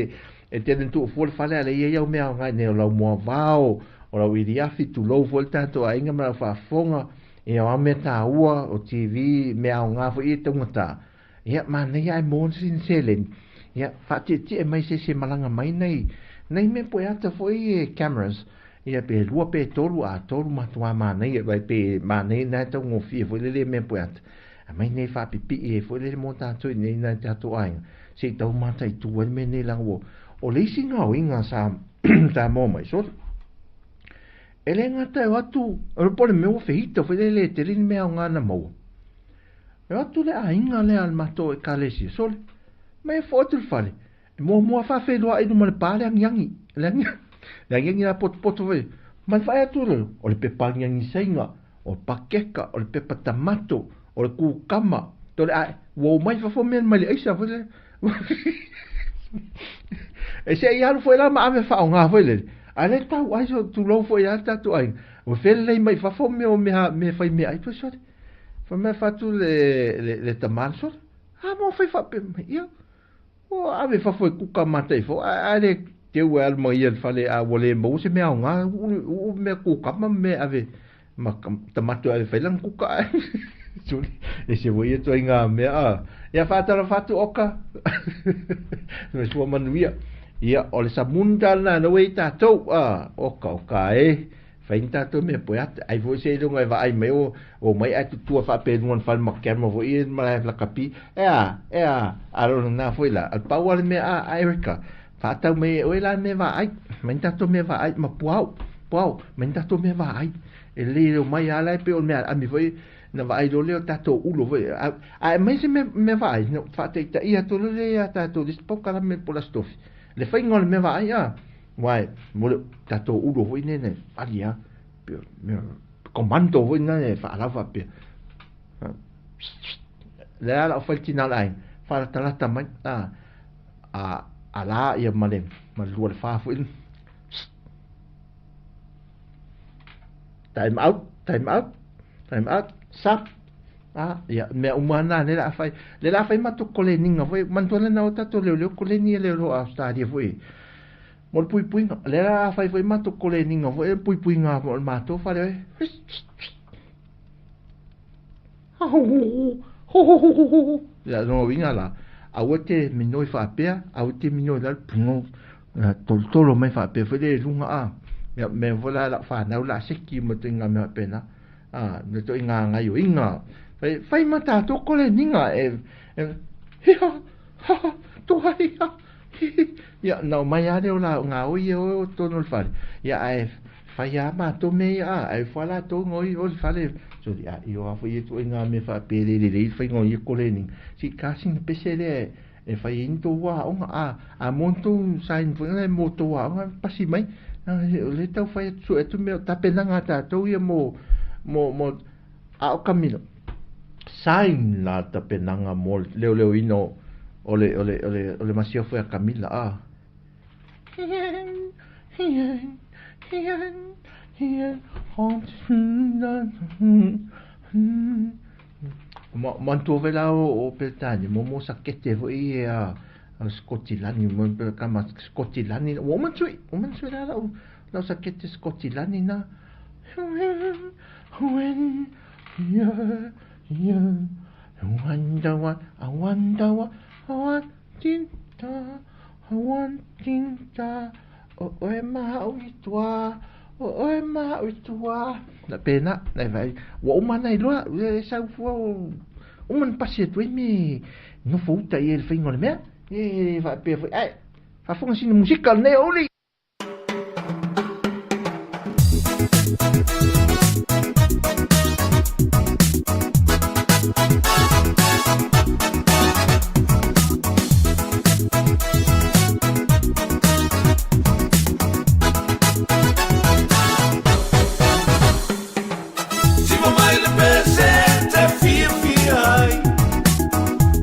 e tene tu fua le fale a le ia iau mea o ngai nei o lau moa vao o lau iriafi tulou fua le tātou a inga ma lau whaafonga Ia o mea tāua, o TV, mea aoga foi ia e taugata. Ia, manaia ae maua sina seleni. Ia, faatietie mai se isi e malaga mai nai, nai mea poe ata foi e cameras. Ia, pe lua pe tolu, a tolu matuā manaia, vai pe manaia nā e taugofie foi lele mea poe ata. Aumai nei faapipii ai foi lele mō tātou i nei nai tātou aiga. Se i tau mataitu ai le mea nei leaga ua, o le isi gaoiga sa, sa maua mai, sole. E le gata e o atu, o le po o le mea ua fehita foi lele e tele ni mea aoga na maua. E o atu le aiga lea a le matou ekalesia, sole, mai e foʻi atu i le fale, e muamua faafeiloai i luma o le pa le agiagi, le agiagi, le agiagi la potopoto foi, ma le vaai atu lea, o le pepa agiagi saina, o le pakeka, o le pepa tamato, o le kukama, tole ae, ua omai fafo mea mai le aisa foi lea. E se i alu foi la ma ave faaaoga foi lele, a le tau ai so tulou foi a tatou aiga, ua felelei mai fafo mea o mea mea fai mea ai toe sole. Fai mai fatu le le le tama le sole. A mo fai faapea mai ia. Ua ave fafo e kuka matai fo a le teu e alu ma ia le fale a ua le maua se mea aoga uu mea kukama ma mea ave ma tamato e ave fai lana kuka ae. Suli, e se foi ia ituaiga mea a. Ia faatalofa atu oka. Me sua manuia. Ia, o le samunda lena na ua i tatou a. Oka, oka e. Fai ni tatou mea poeata. Ai foi seiloga e vaai mai o omai ae tutua faapea i luga o le fale ma camera foi ia ma lae lakapi. E a, e a, a o lena foi la. A pau lava le mea a, a Erica, faatau mai e oe la le mea vaai. Mai ni tatou mea vaai ma puao, puao, mai ni tatou mea vaai. E lelei e omai lava la e pei o le mea aami foi na vaai loa lea o tatou ulo foi. A, a aumai se mea, mea vaai, na faataitaia atu loa lea ia tatou i le isi polokalame po o le Aso Tofi. Le faiga o le mea vaai a. Uae, mo le tatou ulo foi nei na pali a, mea komando foi na e faalau faapea. Le ala o fai tina le aiga, faalatalata mai, a, a, ala ia ma le, ma le lua le fa foi. Time out, time out, time out, sap. A, ia, mea uma na, le la fai, le la fai matou koleniga foi, manatua lena o tatou leoleo koleni e leoleo Australia foi. Mo le puipuiga, le la fai foi matou koleniga foi, le puipuiga o le matou fale. Ia, lona uiga la, aua te minoi faapea, aua te minoi lalo, puno, tolotolo mai faapea foi le luga a. Ia, mea foi la lau fanau la seki ma ituaiga mea faapena. A, me ituaiga gaioiga. Fai, fai ma tatou koleniga e, e, hiha, haha, tuaia, hihi. Ia, na omai lava lea o la, gaoi ia o totonu o le fale. Ia, ae fai lava matou mea ia, a, ae ifo lava latou gaoi o le fale. Soli, a, io lava foi ia ituaiga mea faapea e le lelei le faiga o ia koleniga. Se i kasi na pese lea e fai ai ni tou aoga, a, a mo ni tou sign foi lea mo tou aoga, pasi mai. O lea e tau fai atu, sue atu mea o tapenaga a tatou ia mo, mo, mo, a o Camilo, sign la tapenaga mo le leoleoina o, o le, o le, o le, o le masiofo ia Camila, a. Manatua foi la o Peretania mo mo sakete foi ia a Skotilani mo kama Skotilani ua uma sui uma sui la lau lau sakete Skotilani na when yeah yeah wonder what I wonder what I want tinta I want tinta o oe ma au i tua o oe ma au i tua na pena na vai ua uma na iloa e sau fua uma na pasi atu ai me nofo uta i e le faiga o le mea e faapea foi ae faafofoga sina musika lenei o uli. Siva mai le pese te fiafia ai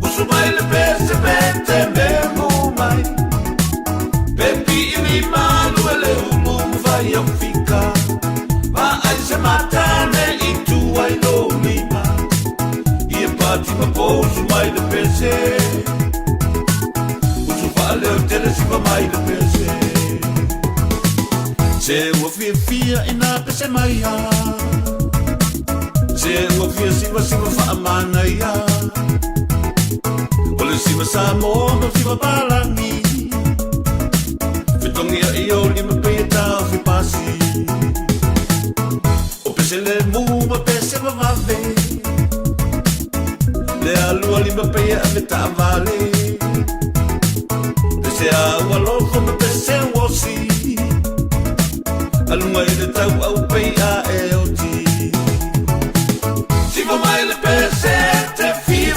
Usu mai le pese pe te memo mai Pe pii mi malu e le ulu vai au fika Vaai se matane i tu ai lo lima Ia pati ma pousu mai le pese Usu faaleo tele siva mai le pese Se ua fiafia ina pese mai a Se ua fia siva siva faamanaia O le siva Samoa ma siva palagi Fetogia i o lima pei e taofi pasi O pese le mu ma pese vavave Le alua lima pei e ave taavale Pese a ua lofo ma pese uosi Aluga i le tau au pei a e oti Siva mai le pese te fiafia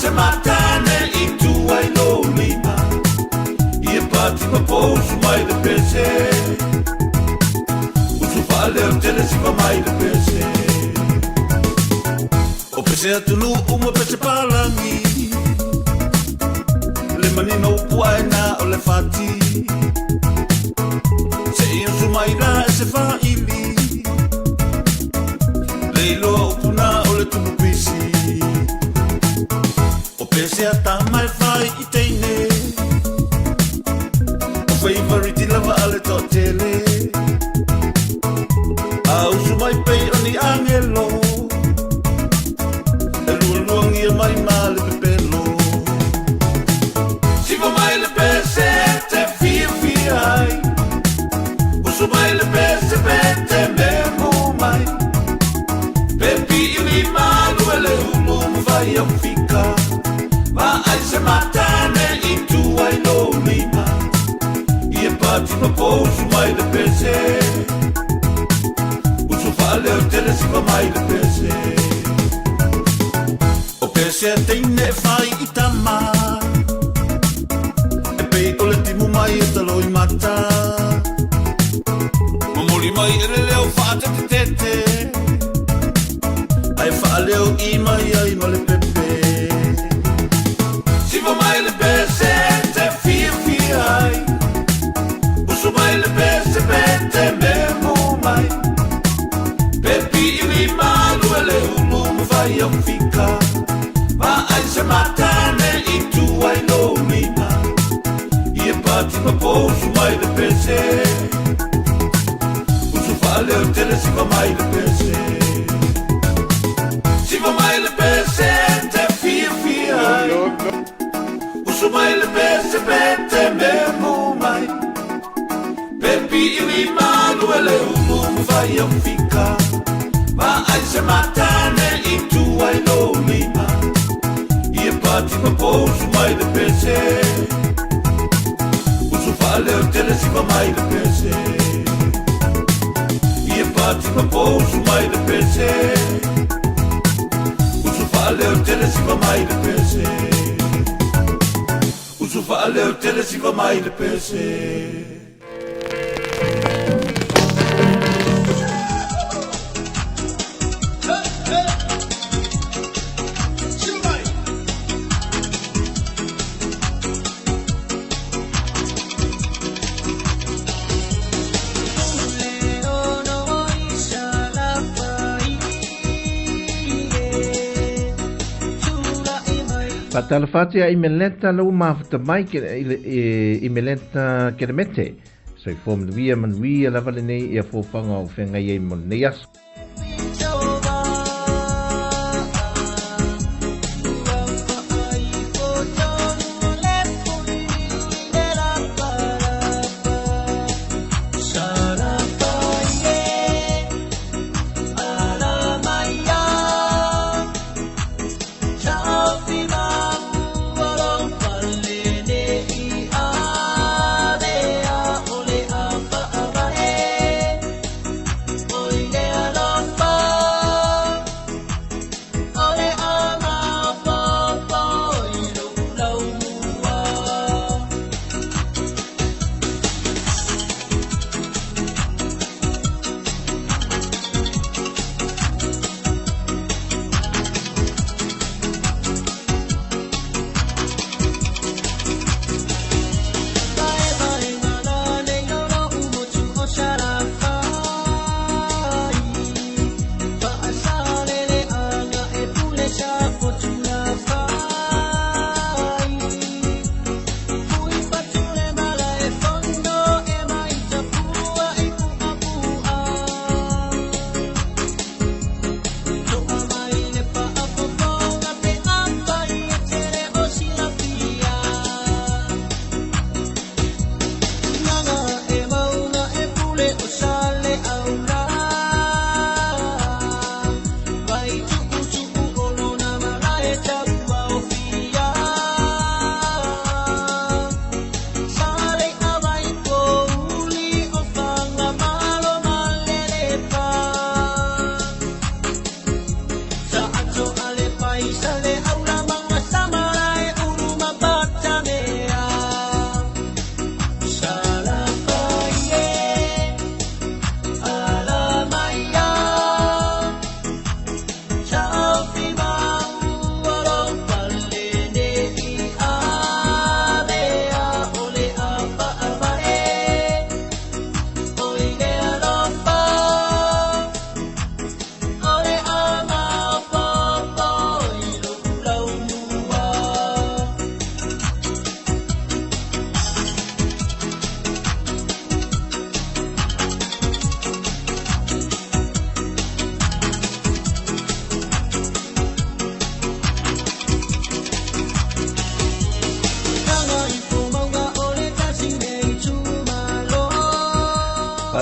se matane i tua i lou lima Ia pati ma pousu mai le pese Usu faaleo tele siva mai le pese O pese atunuu ma pese palagi Le manino upu aena o le fati Se i usu mai la e se faili Le iloa upuna o le tupu pisi O pese a tama e fai i teine O feivariti lava a le toatele A usu mai pei o ni agelo E lualuagia mai ma le pepelo Siva mai le pese te fiafia ai Usu mai le pese pe te memo mai Pe pi'i malu e le ulu ma fai au fika Ma ai se matane i tua i lou lima Ia pati ma pousu mai le pese Usu faaleo tele siva mai le pese O pese a teine e fai i tama E pei o le timu mai e talo i mata Momoli mai e le leo faatetetete Ae faaleo i mai ai ma le pepe Siva mai le pese te fiafia ai Usu mai le pese pe te memo mai Pe pi'i malu e le ulu ma fai au fika Ma ai se matane i tua i lou lima Ia pati ma pousu mai le pese Usu faaleo tele siva mai le pese Siva mai le pese te fiafia ai Usu mai le pese pe te memo mai Pe pi'i malu e le ulu ma fai au fika Ma ai se matane i tua i lou lima Ia pati ma pousu mai le pese Usu faaleo tele siva mai le pese Ia pati ma pousu mai le pese Usu faaleo tele siva mai le pese Usu faaleo tele siva mai le pese Faatalofa atu ia Imeleta lau mafuta mai ke i Imeleta Kelemete. Soifua manuia manuia lava lenei ia fofaga o feagai ai mo lenei aso.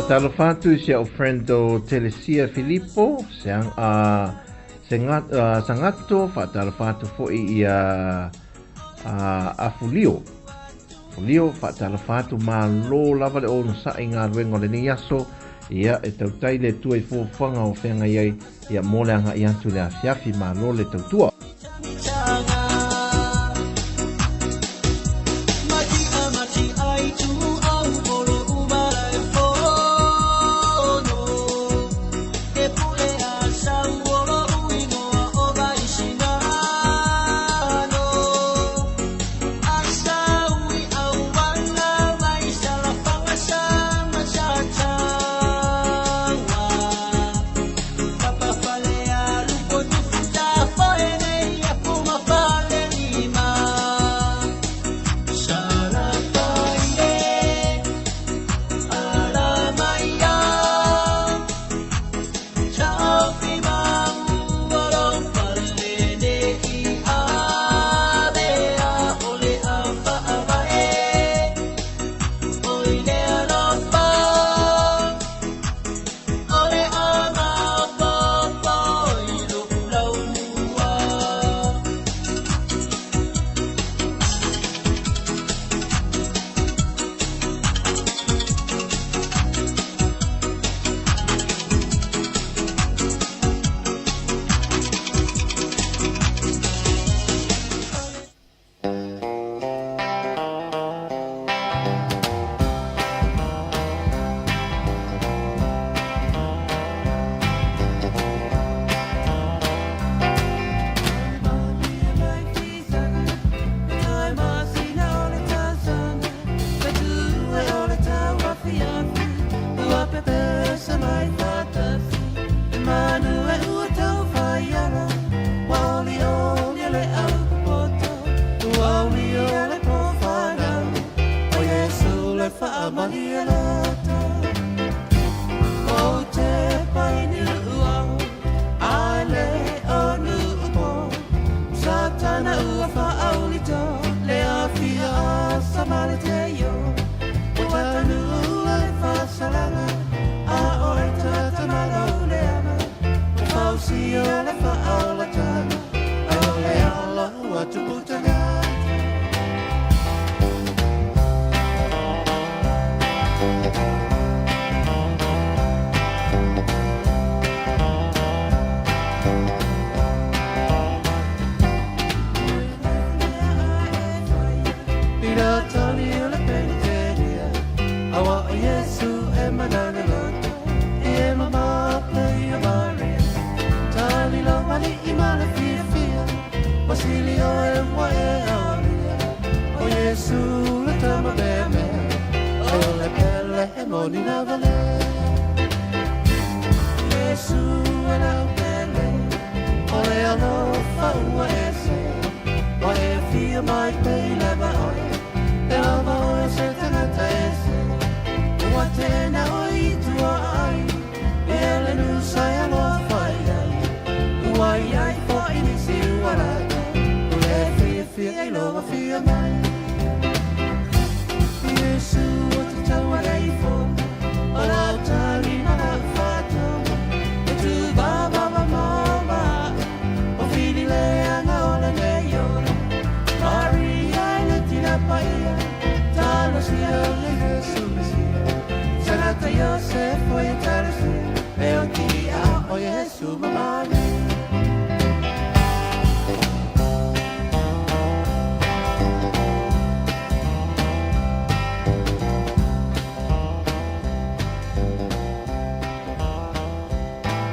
Faatalofa atu i si a'u friend o Telesia Filipo, Seang, a, Senga, a, Sangato, faatalofa atu fo'i ia a, Afulio. Afulio, faatalofa atu, malo lava le onosa'i i galuega o lenei aso, ia, e tautai le Atua i fuafuaga o feagai ai, ia, mo le aga'i atu i le afiafi, malo le tautua.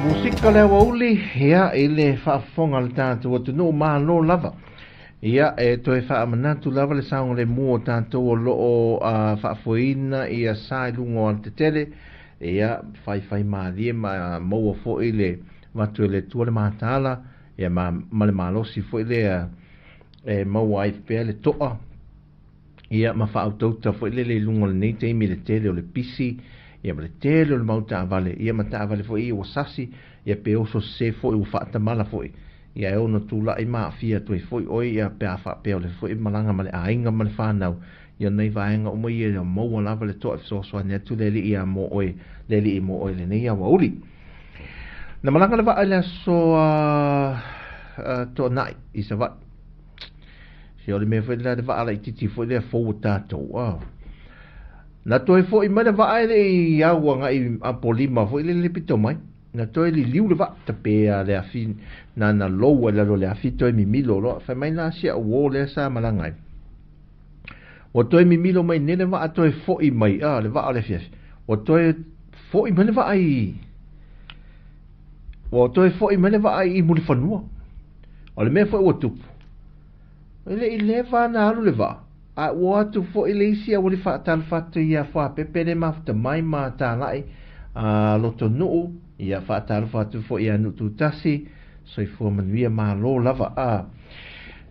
Musika le aoauli, ia, i le faafofoga a le tatou atunuu, malo lava. Ia, e toe faamanatu lava le saogalemu o tatou o lo o faafoeina ia sa i luga o alatetele, ia, faifaimalie ma maua foi le avatu e le Atua le mataala, ia, ma, ma le malosi foi lea e maua ai pea le toa, ia, ma faautauta foi lele i luga o lenei taimi i le tele o le pisi, ia, ma le tele o le mau taavale, ia, ma taavale foi ia ua sasi, ia, pe oso sese foi ua faatamala foi. Ia e ono tulai ma aafia atu ai foi oe ia pe a faapea o le foi malaga ma le aiga ma le fanau. Ia nai vaega uma ia ia maua lava le toa e fesoasoani atu le Alii ia mo oe, le Alii mo oe lenei aoauli. Na malaga le vaa i le aso a Toanai i Savaii. Se o le mea foi lea le vaa laitiiti foi lea fou a tatou. Na toe foi mai le vaa e le i au agai Apolima foi lele pito mai. Na toe liliu le vaa, tape a le afi na na lou ai lalo le afi toe mimilo loa. Fai mai la si au uō lea sa malaga ai. Ua toe mimilo mai nei le vaa toe foi mai, le vaa o le afiafi. Ua toe foi mai le vaa i Ua toe foi mai le vaa i Mulifanua. O le mea foi ua tupu, e le i leva ona alu le vaa, a ua o atu foi le isi auali faatalofa atu ia Fuapepe le mafuta mai ma Talai a Lotonuu, ia faatalofa atu foi ia Nuututasi, soifua manuia malo lava a.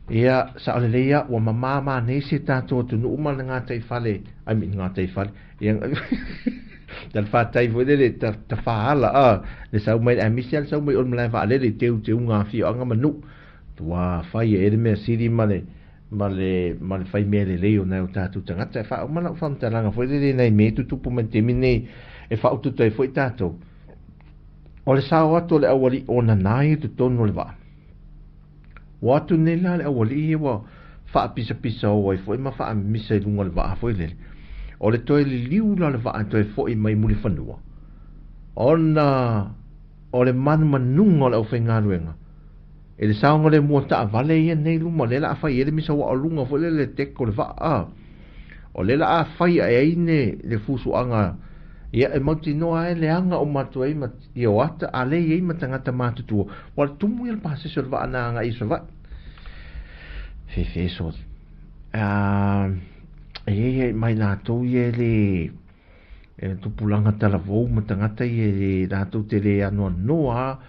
Ia, sao lelei a, ua mamā manei si tatou atunuu ma le gataifale, I mean gataifale, ia talafātai foi lele tafaala a, le sau mai le aemaise lava le sau mai o le malae vaalele i teuteuga afioaga ma nuu. Ua fai e le mea sili ma le ma le ma le fai mea lelei o nai o tatou tagata. E faauma lau faamatalaga foi lele i nai mea e tutupu mai le taimi lenei e faaututu ai foi tatou. O le sao atu o le aualii o nana ia i totonu o le vaa. Ua atu nei la le aualii ia ua faapisapisa o ai foi ma faamimisa i luga o le vaa foi lele. O le toe liliu la o le vaa e toe foi mai Mulifanua, ona o le manumanuga o le aufaigaluega i le saogalemu o taavale ia nei luma, lea la a fai ai le misa ua o luga foi lele le deck o le vaa, a. O lea la a fai ae ai ne le fusuaga ia e mautinoa ai leaga uma atu ai ma ia o ata a le i ai ma tagata matutua, ua le tumu ia le pasese o le vaa na agai i Savaii. Fefe soli. E i ai mai latou ia e le e tupulaga talavou ma tagata ia e latou te le anoanoa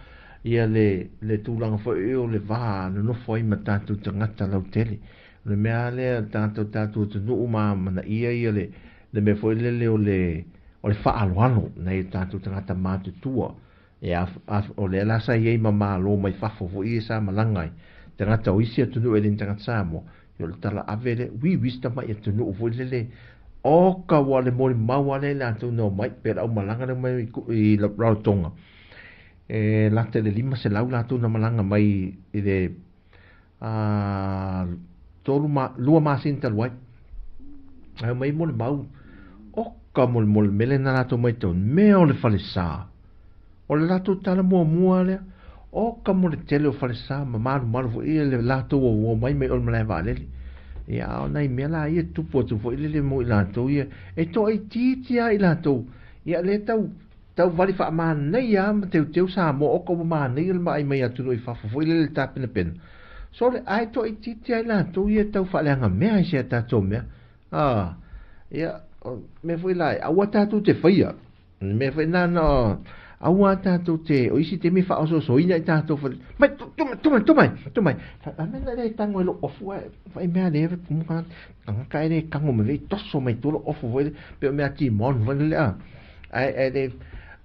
ia le, le tulaga foi o le va nonofo ai ma tatou tagata lautele. O le mea lea tagata o tatou atunuu ma manaia ia le, le mea foi lele o le, o le faaaloalo nai o tatou tagata matutua. E a, a, o lea la sa i ai ma malo mai fafo foi ia sa malaga ai. Tagata o isi atunuu e le ni tagata Samoa, ia o le tala ave lea, ui ui si tamai atunuu foi lele, oka ua le molimau lava lea i latou na omai, pe o le aumalaga lea omai i Rarotonga, e lata i le 500 latou na malaga mai i le 3, 2 masina talu ai. Ae omai molimau, oka molimoli mele na latou matau, mea o le falesa. O le latou tala muamua lea, oka mo le tele o falesa ma malumalu foi ia le latou ua omai mai o le malae vaalele. Ia, a o nai mea la ia tupu atu foi lele mo i latou ia, e toaitiiti lava i latou. Ia, lea tau, tau vali faamanaia lava ma teuteu Samoa, oka ua manaia le vaai mai atunuu i fafo foi lele le tapenapena. Sole, ae toaitiiti lava i latou ia tau faaleaga mea i si a tatou mea. Ia, o mea foi la, aua tatou te faia. O le mea foi lena na aua tatou te, o isi taimi faaosoosoina i tatou fale, mai, tu mai, tu mai, tu mai, tu mai. A mea na le tango e lou ofu ae, fai mea le kumu ka, tagata e le tango mai vei toso mai tua lou ofu foi le, pe o mea timon foi le a. Ae, ae le,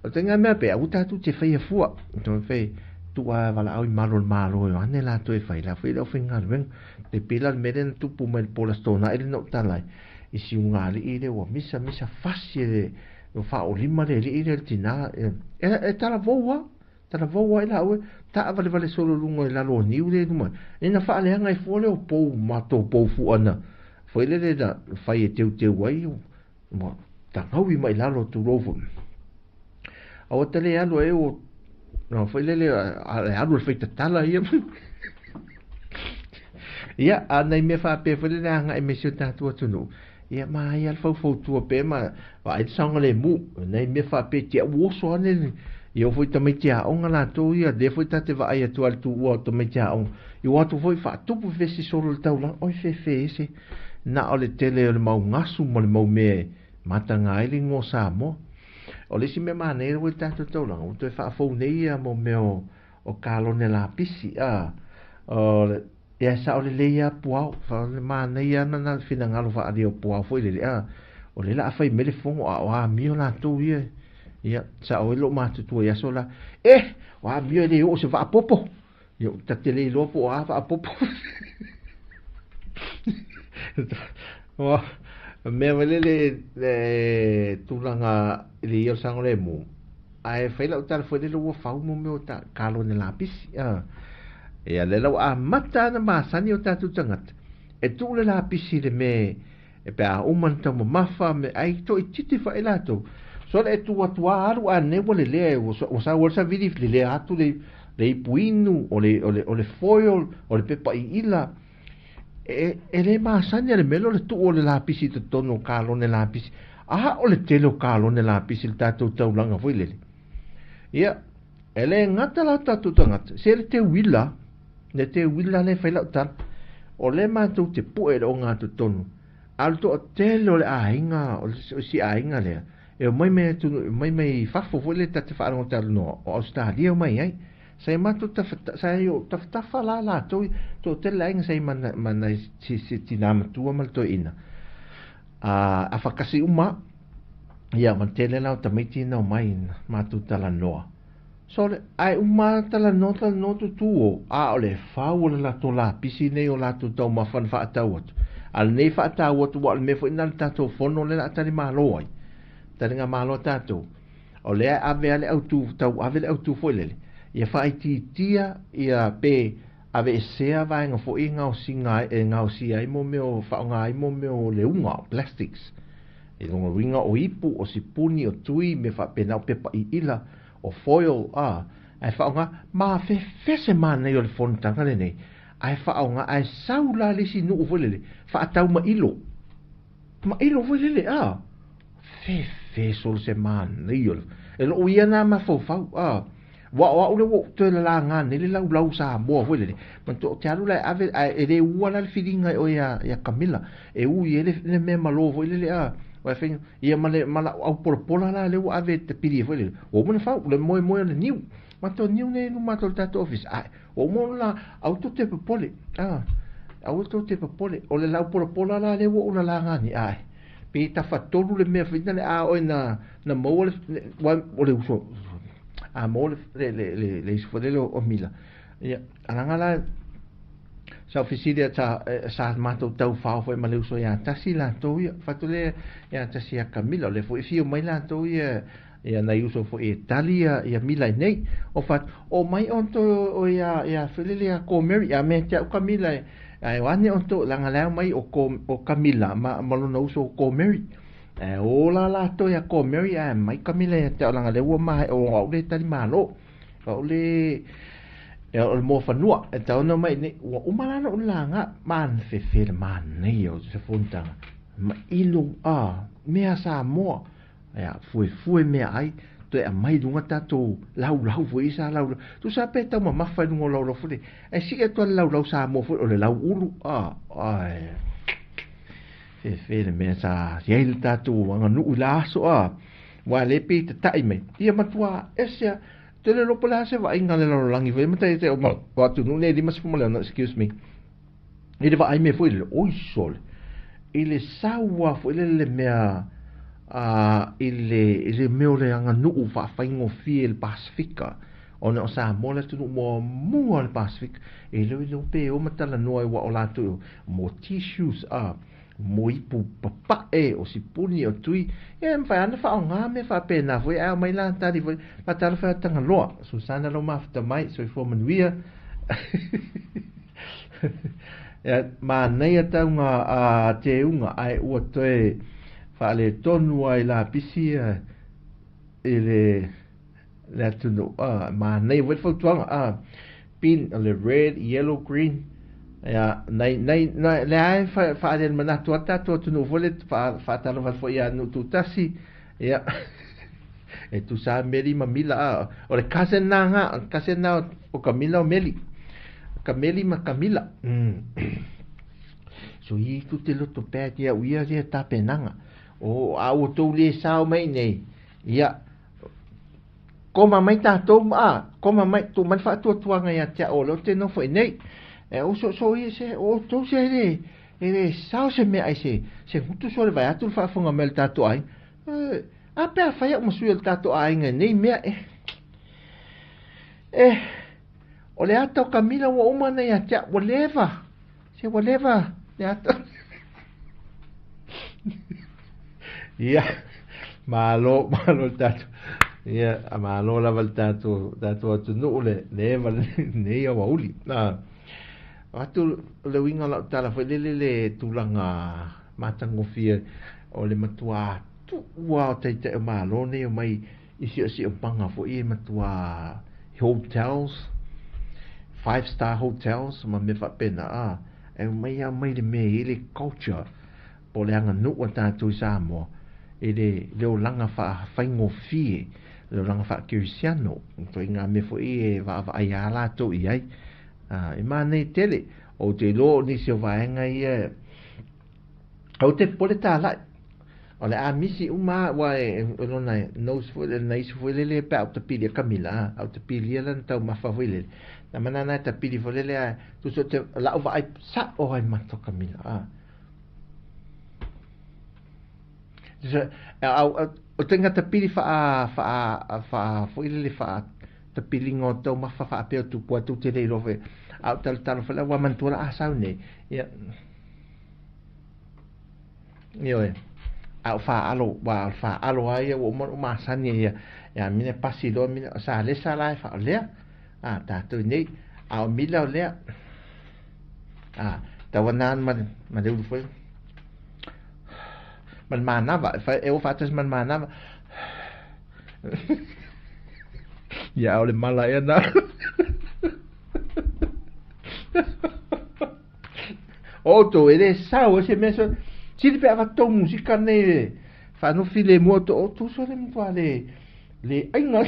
o te ngā mea pe, aua tatou te whaia fua. Tō whai, tua walaau i malo le malo e o ane la toe whai la whai le au whaingaluenga. Te pela le mere na tupu mai le pola stona ele no talai. I si unga alii le ua misa misa fasi e le ua faaolima le alii lea i le tinā, e, e talavou lava, talavou lava i laua e taavalevale solo i luga i lalo o niu lea i luma. Ina faaleaga ai fua lea o pou, matou pou fua na foi lele na fai e teuteu ai, ua tagaui mai lalo tulou foi. Aua te le alu e o, no, foi lele, a le alu le faitatala ia. Ia, a nai mea faapea foi lele agai mai si o tatou atunuu. Ia, manaia le faufautua pea ma vaai le saogalemu. Nai mea faapea te au oso ane le ia o foi tamaiti aoga latou ia, lea foi ta te vaai atu a le tuua o tamaiti aoga. I o atu foi faatupu fesi solo le taulaga, oi fefe ese. Na o le tele o le mau gasu ma le mau mea e mataga ai le igoa o Samoa. O le isi mea manaia ua i le tatou taulaga, ua toe faafou nei ia mo mea o kalone lapisi, a o le Ia e sao lelei lava Puao, manaia lava na finagalo faaalia o Puao foi lele, a o lea o le a fai mai le fono a o amio latou ia, ia sao ai lou matutua i aso la, eh, o amio e le oo i se vaapopo. Ia, ta te le iloa po o a faapopo. Ua, mea foi lele le tulaga i le ia o le saogalemu, ae fai lau tala foi lele ua fau mo mea o ta kalone lapisi. A. Ia, lea la ua amata ona masani o tatou tagata, e tuu le lapisi i le mea e pe a uma ona taumamafa me ai toaitiiti foi latou. So le e tu atu a alu a nei ua lelea ua sau ai le savili lelea atu le le ipu inu o le o le o le foil o le pepa iila e, e le masani a le mea lea o le tuu o le lapisi i totonu o kalone lapisi. A o le tele o kalone lapisi i le tatou taulaga foi lele. Ia, e le gata la tatou tagata, se le teuila, le teuila lea e fai lau tala, o lea matou te pue i le ogatotonu, a o le toatele o le aiga, o le si aiga lea, e omai mai atunuu, omai mai fafo foi lea ta te faalogo talanoa, o Ausetalia e omai ai. Sa i matou tafa, sa i o tafatafa la latou, toatele le aiga sa i ma, ma nai si, si tinā matua ma le toeaina. A, afakasi uma, ia ma le tele la o tamaiti na omai matou talanoa. Sole, ae uma talanoa talanoa tutu o, a o le fau o le latou lapisi nei o latou taumafa na faatau atu. A lenei faatau atu ua o le mea foi lena le tatou fono lea o le a talimalo ai. Taligamalo a tatou. O lea e ave a le autu, tau ave le autu foi lele, ia faaitiitia ia pe aveesea vaega foi e gaosiga ai, e gaosia ai mo mea o faaaoga ai mo mea o leuga, plastics. I lona uiga o ipu, o sipuni, o tui, mea faapena, o pepa iila, o foil, a, ae faaaoga, mafefefe manaia o le fonotaga lenei, ae faaaoga, ae sau la le isi nuu foi lele, faatau mailo, mailo foi lele, a, fefe solo se manaia o le, e lou ia na mafaufau, a. Aua o au lea ua ou toe lalaga nei le laulau Samoa foi lele, manatua ou te alu la e ave, ae e le ua la le filiga i oe ia, ia Kamila, e ui ai le, le mea malo foi lele a, aua e fai, ia ma le, ma lau aupolapola la lea ua ave e tapili ai foi lele, ua uma ona fau, le moemoe o le niu. Matou niu nei i luma atu o le tatou ofisa, ae ua uma ona la, aua tou te popole, a, aua tou te popole, o le laupolapola la lea ua ou lalaga nei, ae pe tafatolu le mea foi lea a oe na, na maua le, aua o le uso, a maua le, le, le, le, le isi foi lele o Mila. Ia, alaga la, sa ou fesili atu, sa, sa matou taufao foi ma le uso ia Tasi latou ia, fatu lea ia Tasi ia Kamila, o lea foi e fio mai latou ia, ia nai uso foi e tali ia, ia Mila i nei. O fatu, o mai outou o ia, ia foi lele ia ko Mary, a mea te au Kamila e, ae o ane outou, leaga la e omai o ko, o Kamila ma, ma lona uso o ko Mary. Ae ola latou ia ko Mary ae mai Kamila ia te au leaga lea ua maea o au le tali malo. O au le e o le moafanua e tau ona mai nei ua uma la ona ou laga manfefe le manaia o se fonotaga mailo a mea Samoa ia fuefue mea ai toe aumai i luga tatou laulau foi sa laulau tusa pe taumamafa i luga o laulau foi ae sii atu lava le laulau Samoa foi o le lau ulu a ae Fefe le mea sa i ai le tatou aganuu i la aso a, aua lea pei e tata'i mai, ia matua ese a, te le iloa po o le a se vaaiga a le lalolagi foi ma tai o o atunuu nei e 56, excuse me, i le vaai mai foi lele, oi sole, i le sau lava foi lele le mea a i le i le mea o le aganuu faafaigofie i le Pasefika, ona o Samoa le atunuu muamua o le Pasefika, e le iloa pe o ma talanoa ai aua o latou mo tissues a, mo ipu papae, o sipuni, o tui, ia e mafai lava ona faaaoga mea faapena foi ae aumai la tali foi, faatalofa ia Tagaloa, Susana lou mafuta mai, soifua manuia. Ia, manaia tauga a teuga ae ua toe faaletonu ai lapisi ia i le le atunuu a manaia foi le fautuaga a pin o le red yellow green ia nai nai nai le ai faaalia le manatu a tatou atunuu foi le faatalofa atu foi ia nuu tutasi ia e tusa Meli ma Mila a o le cousin na nga cousin na o ka Mila o Meli ka Meli ma ka Mila mm. so i tu te loto pea ia uia ia tapenaga o a ua tou le sao mai nei ia Koma mai tātou, ā, koma mai, tū mai le faatuatuaga ia te au o lea ou te nofo i nei. E uso so ia se, o outou se e le, e le sao se mea ai se, se gutu so le vae atu le faafofoga mai o le tatou aiga. E, a pe a fai au ma sui o le tatou aiga i nei mea e, e, O le ata o Kamila ua uma ona ia te au, ua leva, se ua leva le ata. Ia, malo, malo le tatou, ia, malo lava le tatou, tatou atunuu le, le eva lenei aoauli. Ah, atu le uiga o lau tala foi lele le tulaga matagofie o le matuā tuua o taitai o Malo nei omai i siosiomaga foi e matua hotels, 5 star hotels ma mea faapena a, e omai lava mai le mea e i ai le culture po o le aganuu a tatou i Samoa i le le olaga faafaigofie, le olaga faakerisiano, ituaiga mea foi e vaavaai lava latou i ai. E manaia tele. Ou te iloa o nisi o vaega ia Ou te popole talai. O le a misi uma lava aua e lona nose foi lele, na isu foi lele pe a ou tapili e Kamila, a, a ou tapilia lana taumafa foi lele. Na mana na e tapili foi lele ae tusa ou te la'u vaai sa'o ai mata o Kamila, a. Tusa au o te tapili fa'a fa'a fa'a foi lele fa'a tapiliga o taumafa faapea o tupu atu ou te le iloa foi. A ou talotalo foi la ua manatua la a sau nei. Ia. Ioe. A o faalo, ua o le faalo lava ia ua uma ona ou masani ai ia, ia mina pasi loa mina, o Salesa la e faaolea, a, tatou i nei, a o Mila o lea, a, tauana ma, ma le ulu foi, ma le manava, e, e o faatasi ma le manava. Ia, a o le mala ea na. O outou, e le sau ai se mea so, sili pe avatu tou musika nei e faanofi le mua o outou so le matua le le aiga.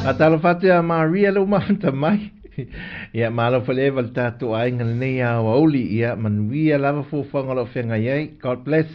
Faatalofa atu ia Maria le ua mafuta mai. Ia, malo foi le eva le tatou aiga lenei aoauli. Ia, manuia lava fuafuaga o lo o feagai ai. God bless.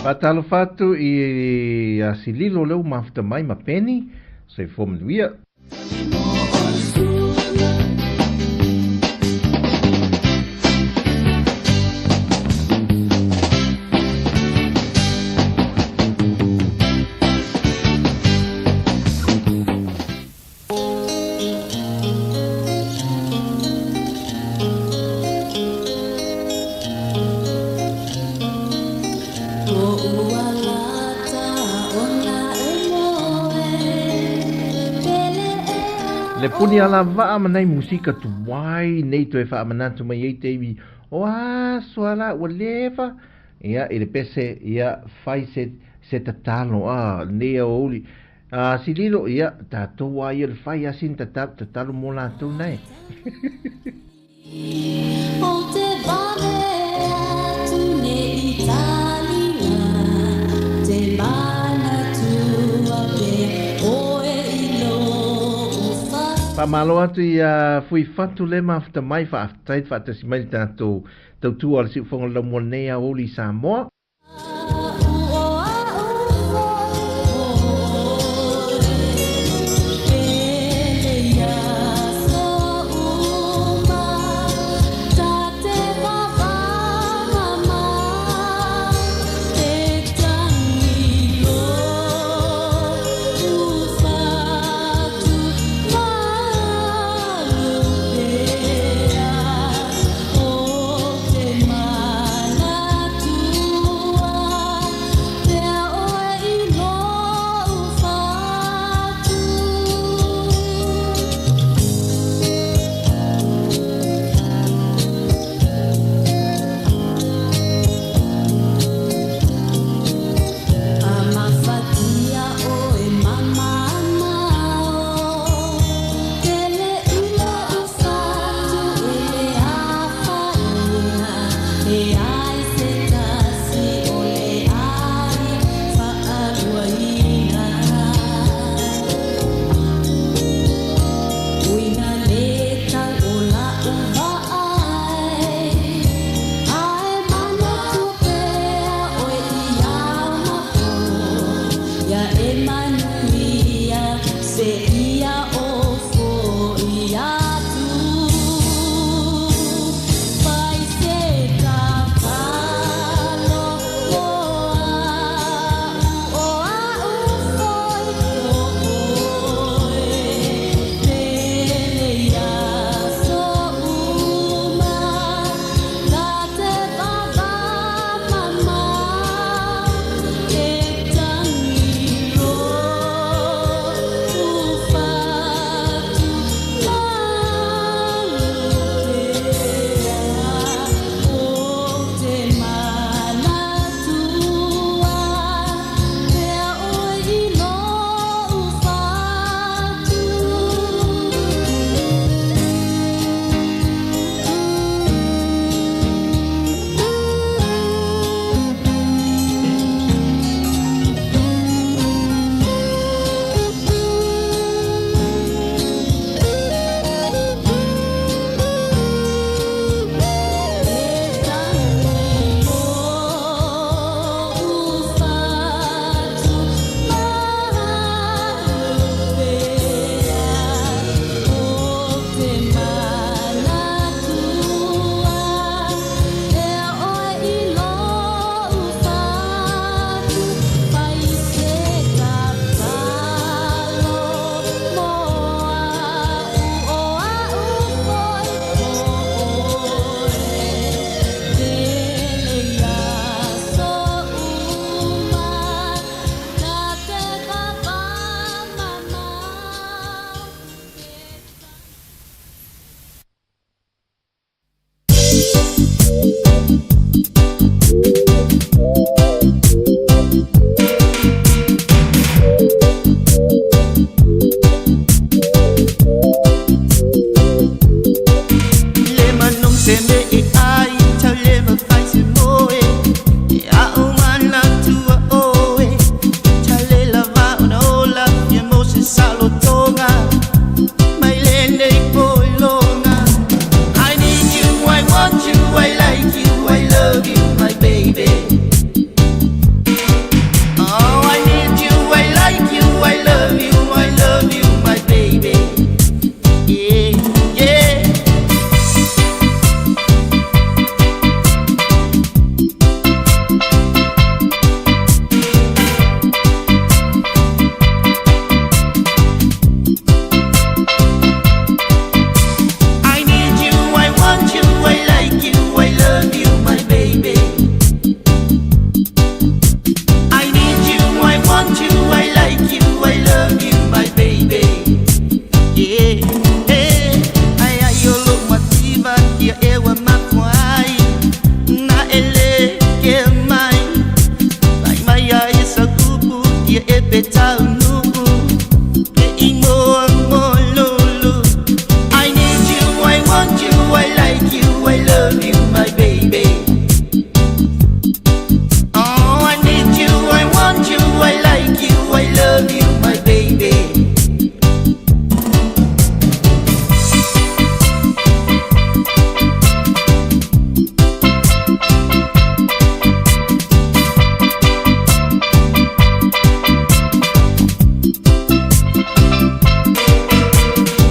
Faatalofa atu i a Sililo lea ua mafuta mai ma Penny. Soifua manuia. Le puni ala vaa ma nai musika tuai nei toe faamanatu mai ai te iwi o aso ala ua leva ia i le pese ia fai se se tatalo a nei aoauli A Sililo, ia, tatou a ia le fai a sina tatalo mo latou nae. Faamalo atu ia Fuifatu le mafuta mai, faafetai le faatasi mai le tatou tautua o le Siufogo o le Laumua lenei aoauli i Samoa. I need you, I want you, I like you, I love you, my baby. Oh, I need you, I want you, I like you, I love you, my baby.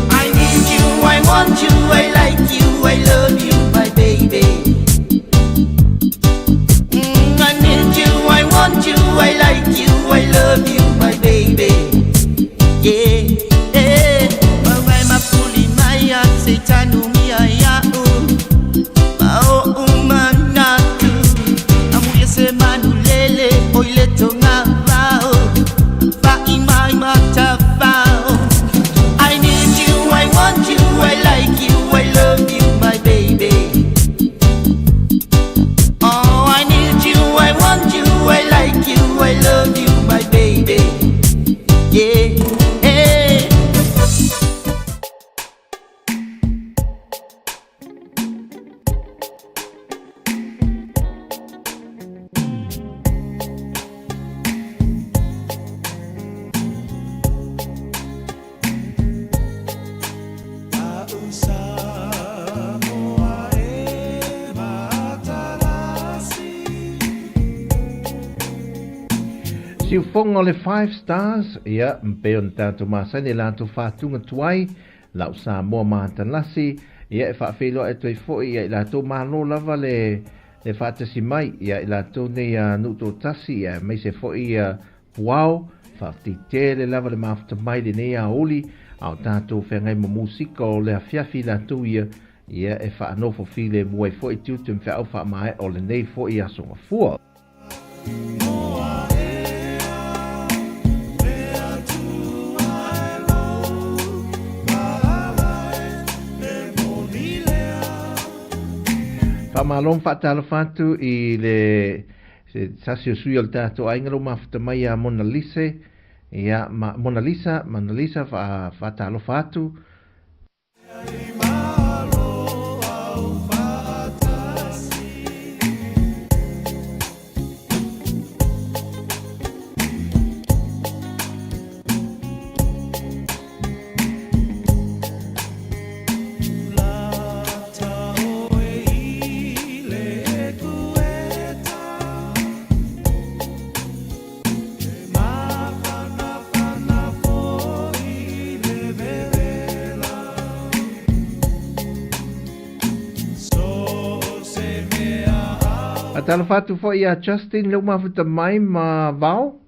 I need you, I want you, I like you, I love you, my baby. I need you, I want you, I like you, I love you, my baby. Yeah, yeah. Bye mapuli maya, setanu mia ya o. Mao umanatu, amuye se manulele, oile tonga vao. Fa imai matavao. I need you, I want you, I like you, I love you, my baby. Oh, I need you, I want you, I like you, I love you, my baby. Yeah, hey. Siufoga o le Five Stars, ia, pei ona tatou masani i latou faatuga tuai, lau Samoa matalasi, ia, e faafeiloai atu ai foi ia i latou malo lava le le faatasi mai ia i latou nei a nuu toatasi, ia aemaise foi ia Puao, faafetai tele lava le mafuta mai lenei aoauli, a o tatou feagai ma musika o le afiafi i latou ia, ia e faanofo filemu ai foi tiute ma feau faamaea o lenei foi aso gafua. Faamalo ma faatalofa atu i le se tasi o sui o le tatou aiga lou mafuta mai ia Mona Lise, ia ma Mona Lisa, Mona Lisa faatalofa atu. Talofa atu foi ia Justin leu mafuta mai ma Vao.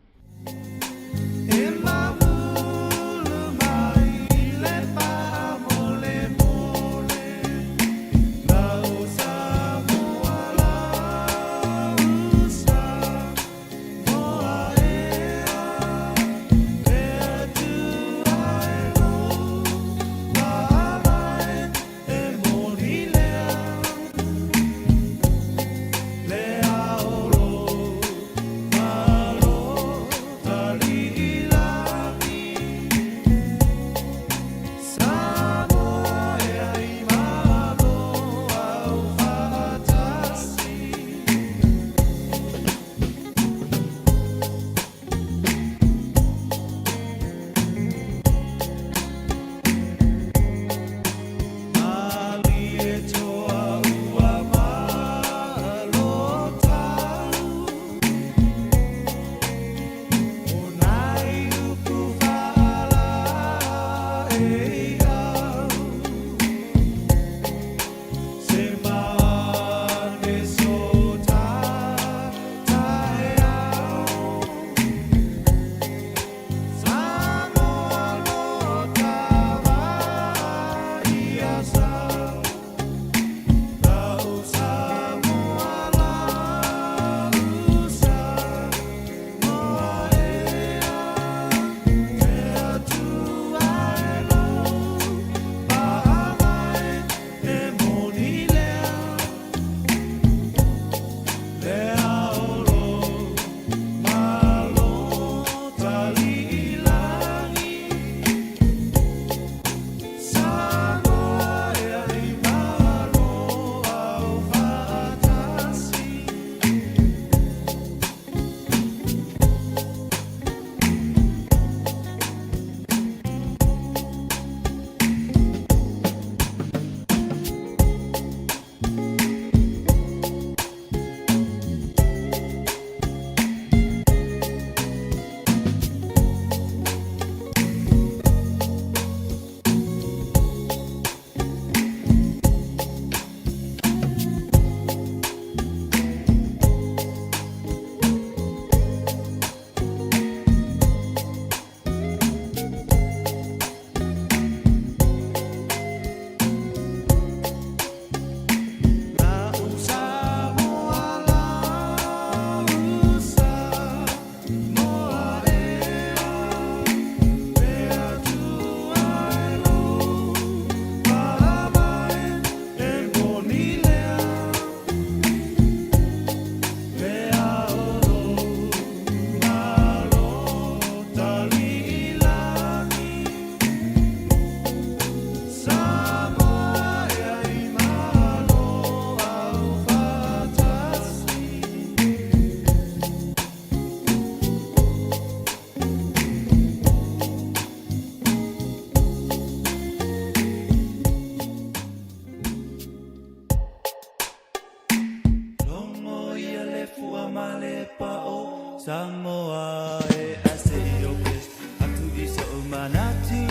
Samoa e I say your best atu i so'u manatu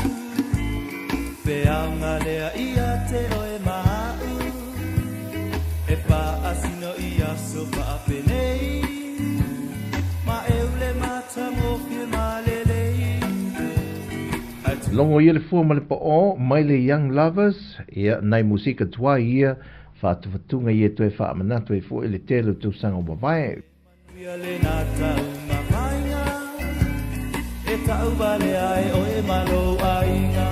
Pe aoga lea ia te oe ma a'u E paasino i aso faapenei Ma e ule matagofie ma lelei Logo ia le fua ma le paʻō mai le Young Lovers, ia, nai musika tuai ia, faatufatuga ia toe faamanatu ai foi le tele o tausaga ua mavae. Manuia lena tau mamainga E tau valea e oe ma lou aiga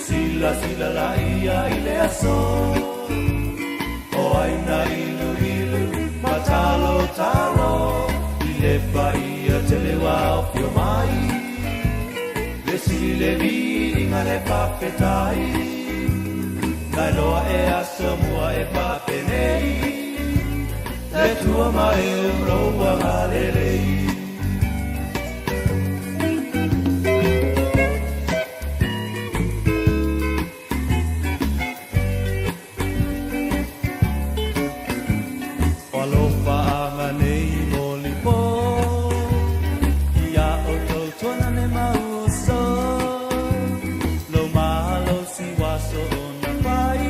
Silasila laia i le aso O aina iluilu ma talotalo I le paia tele ua afio mai Le sili le viiga le faafetai Nailoa e aso mua e faapenei Le Atua ma e lou agalelei. O alofaaga nei mo lipo Ia outou tuanane ma uso Lou malosi ua soona fai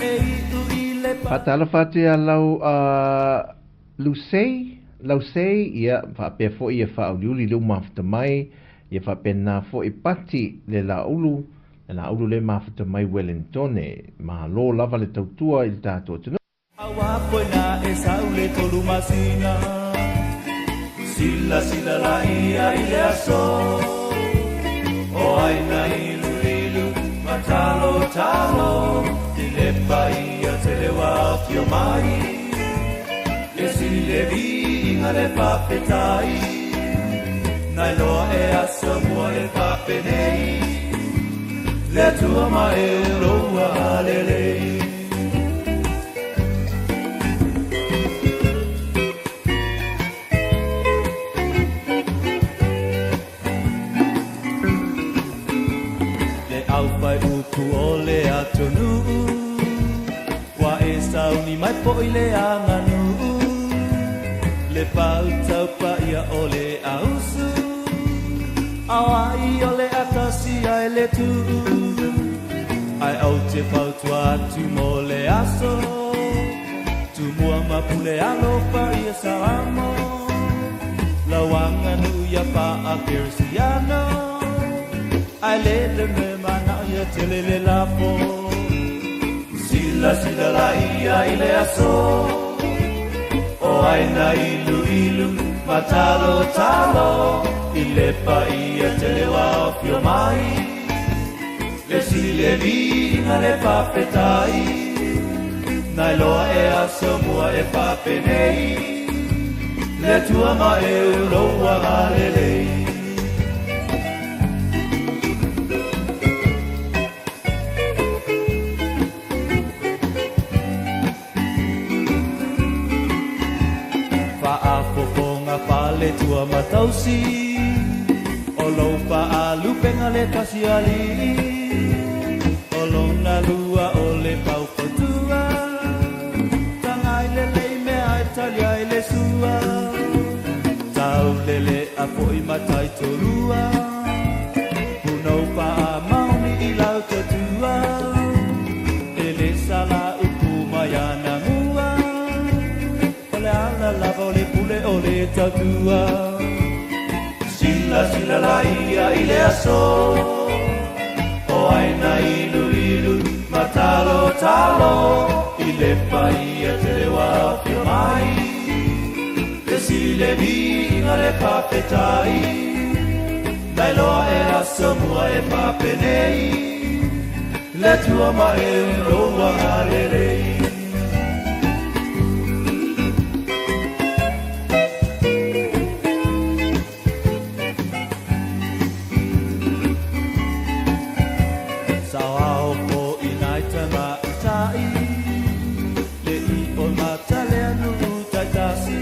E iu i le Faatalofa atu ia lau Lusei, Lausei, ia faapea foi ia faauliuli le uma mafuta mai, ia faapena foi Pati le Laulu, le Laulu le mafuta mai Welentone. Malo lava le tautua i le tatou atunuu. Aua koe na e sau le tolu masina Silasila laia i le aso O aina iluilu ma talotalo I le paia tele ua afio mai Le sili le viiga le faafetai Nailoa e aso mua e faapenei Le Atua ma e lou agalelei. Le aufai upu o le atunuu Ua e sauni mai foi le aganuu Le pautau paia o le ausu Auai o le atasi ai le tuu Ae ou te fautua atu mo le aso Tumua ma pule alofa ia Saamo Lau aganuu ia faa-Kerisiano Ae le le mea manao ia tele le lafo Silasila laia i le aso O aina iluilu ma talotalo I le paia tele ua afio mai Le sili le viiga le faafetai Nailoa e aso mua e faapenei Le Atua ma e lou agalelei. Faafofoga faletua ma tausi O lou faalupega le tasi alii O lona lua o le faufautua Tagai lelei mea e tali ai le sua Taulele a foi matai tolua Punou faamaoni i lau tautua E le sala upu mai ana mua O le ala lava o le pule o le tautua Silasila laia i le aso O aina iluilu ma talotalo I le paia tele ua afio mai Le sili le viiga le faafetai Nailoa e aso mua e faapenei Le Atua ma e lou agalelei. Saoao foʻi nai tamaitai Le i o mata le anuu taitasi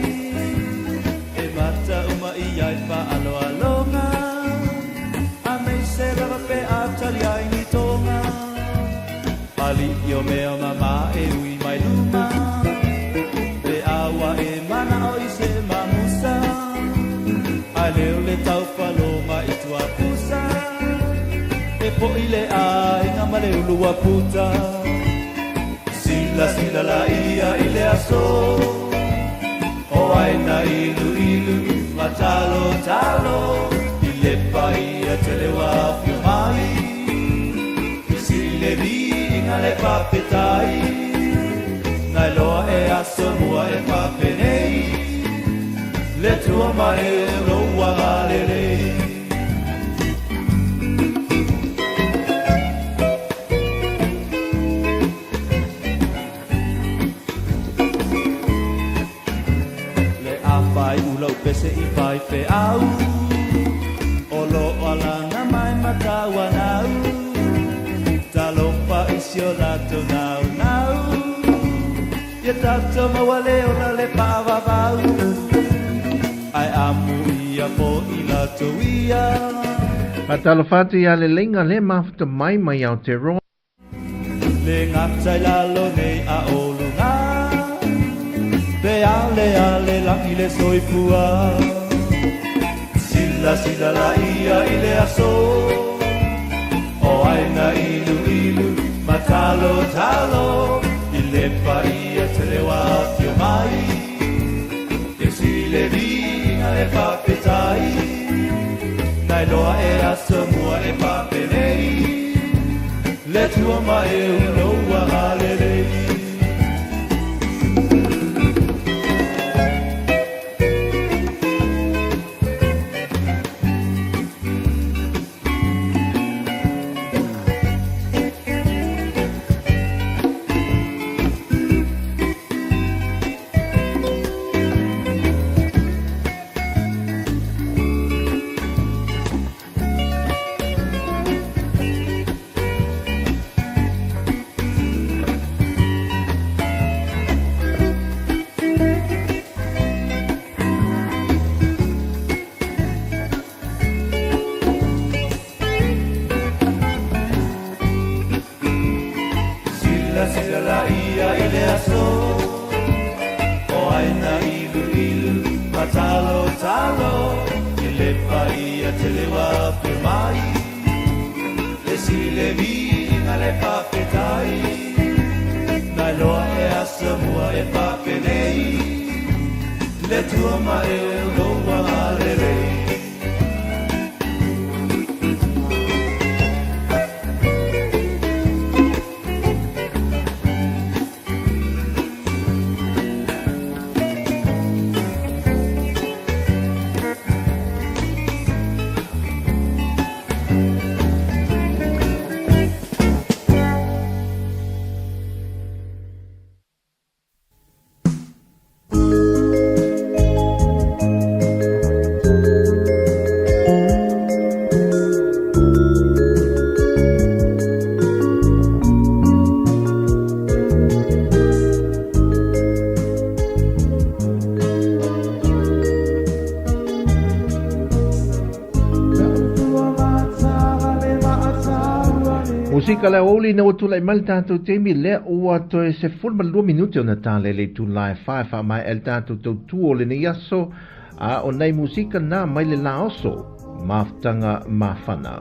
E mata uma i ai faaaloaloga Aemaise lava pe a tali ai ni toga Alii o mea mama e ui mai luma Pe a ua e manao i se. lua puta. Silasila laia i le aso o aina iluilu ma talotalo i le paia tele ua afio mai. I sili le viiga le faafetai nai loa e aso mua e faapenei le Atua ma e lou agalelei. Le afai ulau pese i fai feau o lo alaga mai matauanau talofa i si o latou naunau ia tatou maua le ola le paavavau ae amu ia fo'i latou ia. Faatalofa atu ia Leleiga le mafuta mai mai Aotearoa. Le gata i lalo nei a o luga pe ale ale lagi le soifua silasila laia i le aso o aina iluilu ma talotalo i le paia tele ua afio mai e sili le viiga le faafetai nai loa e aso mua e faapenei le Atua ma e lou agalelei. Silasila laia i le aso o aina iluilu ma talotalo i le paia tele ua afio mai le sili le viiga le faafetai nai loa e aso mua e faapenei le Atua ma e lou agalelei. Musika le aoauli ina ua tulai mai le tatou taimi lea ua toe 12 minute ona tala i le itula e fa e faamaea ai le tatou tautua o lenei aso a o nai musika na mai le Laoso mafutaga mafana.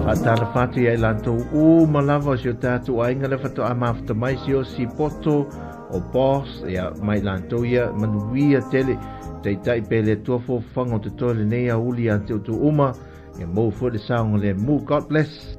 Faatalofa atu ia i latou uma lava o si o tatou aiga lea faatoa mafuta mai si o si poto o boss ia mai latou ia manuia tele taitai pe le Atua fofofaga o totoe lenei aoauli ia te outou uma ia maua foi le saogalemu. God bless.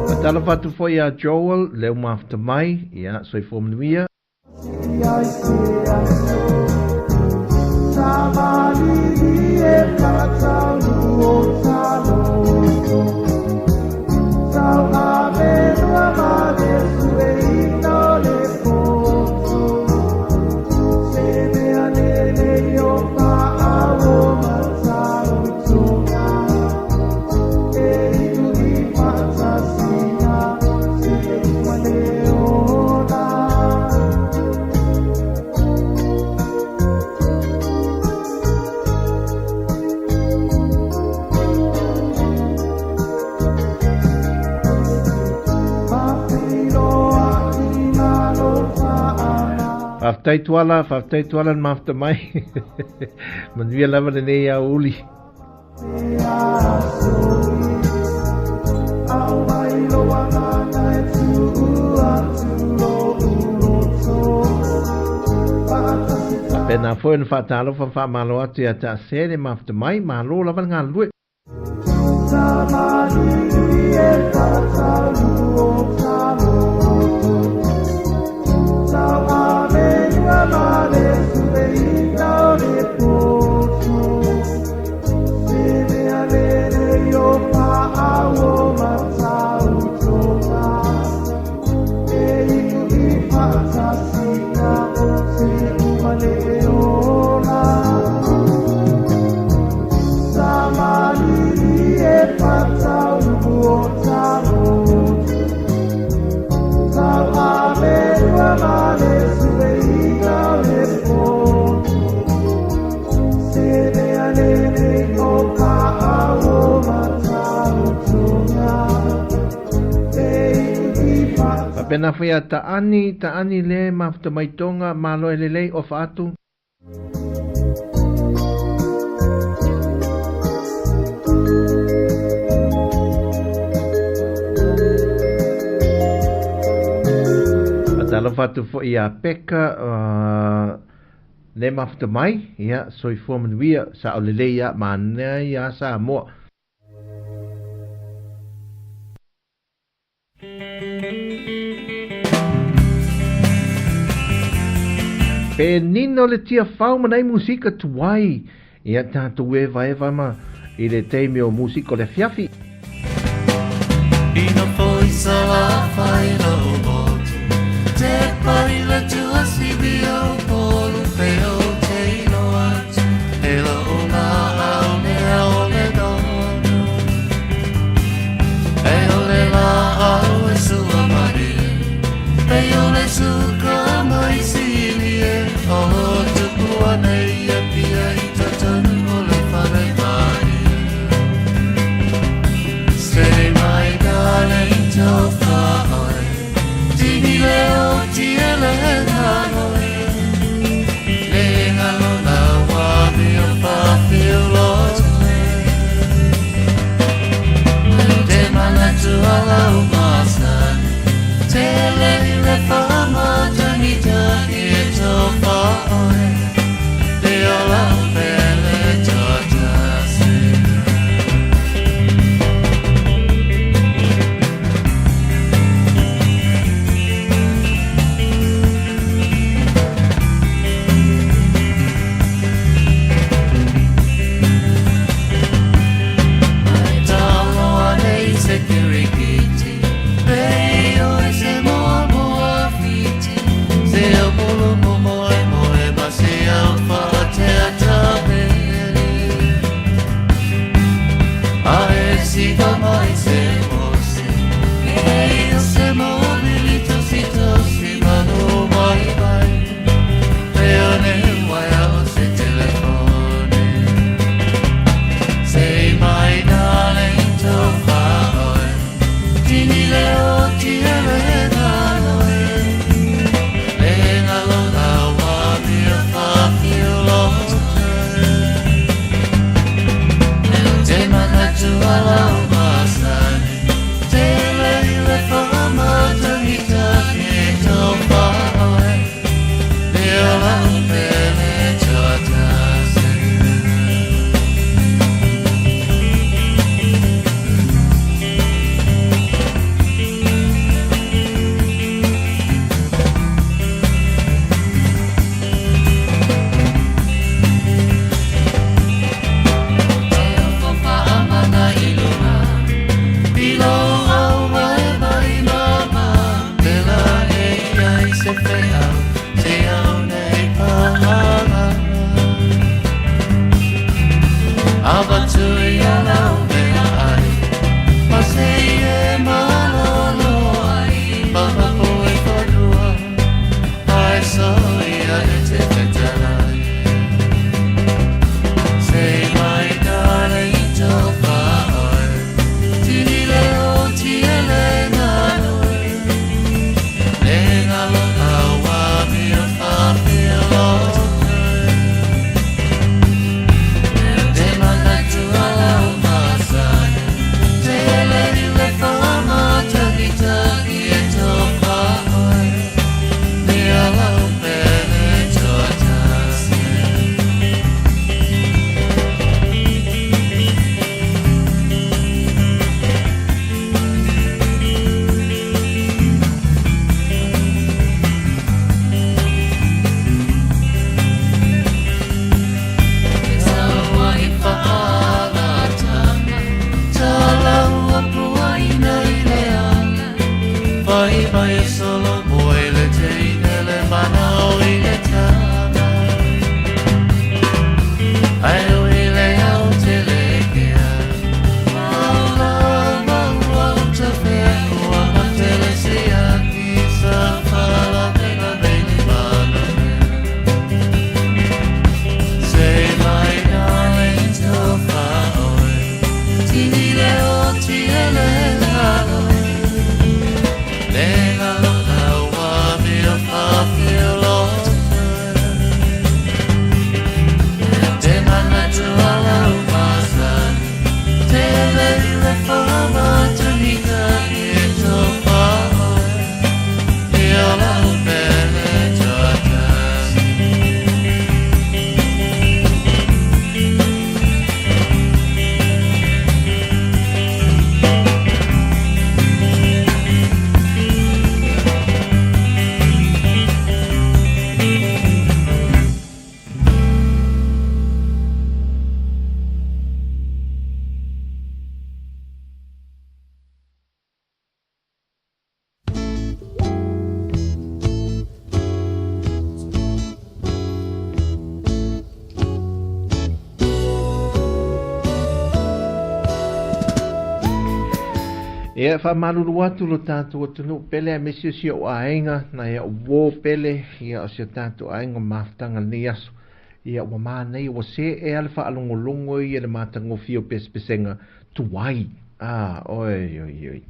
Faatalofa atu foi ia Joel, leo mafuta mai, ia, soifua manuia. Faafetai Tuala, faafetai Tuala le mafuta mai. Manuia lava lenei aoauli. Faapena foi ona faatalofa ma faamalo atu ia Taase le mafuta mai, malo lava le galulue. Faapena foi a Taani, Taani le mafuta mai Tonga, malo e lelei, ofa atu. Faatalofa atu foi ia Peka, le mafuta mai, ia, soifua manuia, sao lelei ia, manaia Samoa. Pe nino le Tiafau ma nai musika tuai ia tatou evaeva ma i le taimi o musika o le afiafi. Ina foi salafai lau motu, te paila tua sibi o polu pe o te ino atu, e la o la au ne au le donu. E o le la au e sua mari, e o le suka mai sili e, o tupu ana ia pia i tatanu o le whare mari. Say my darling, tofa oi, tini leo ti ele. Avatu ia lau mea ai Ma se i e malolo ai Mahapo e whanua Ai so ia e te whetalai Say my darling to whaoi Tini leo ti ele nganui Le ngalo awa mea whawhia Te manatu alau masani Te ele rue whama taki taki e tō whaoi Mea lau pele tō tasi. Say my darling to whaoi Tini leo ti ele lalo Le ngalo awa mea whawhia lotu Te manatu alau masani Te le le whama tunika i tō whaoi Ia lau pele tō tasi. Ia, e faamalulu atu lo tatou atunuu pele aemaise o si ou aiga, nai a'u uō pele, ia o si o tatou aiga mafutaga lenei aso. Ia, ua manaia, ua se'e a le faalogologo ia le matagofie o pesepesega tuai. Ah, oi, oi, oi.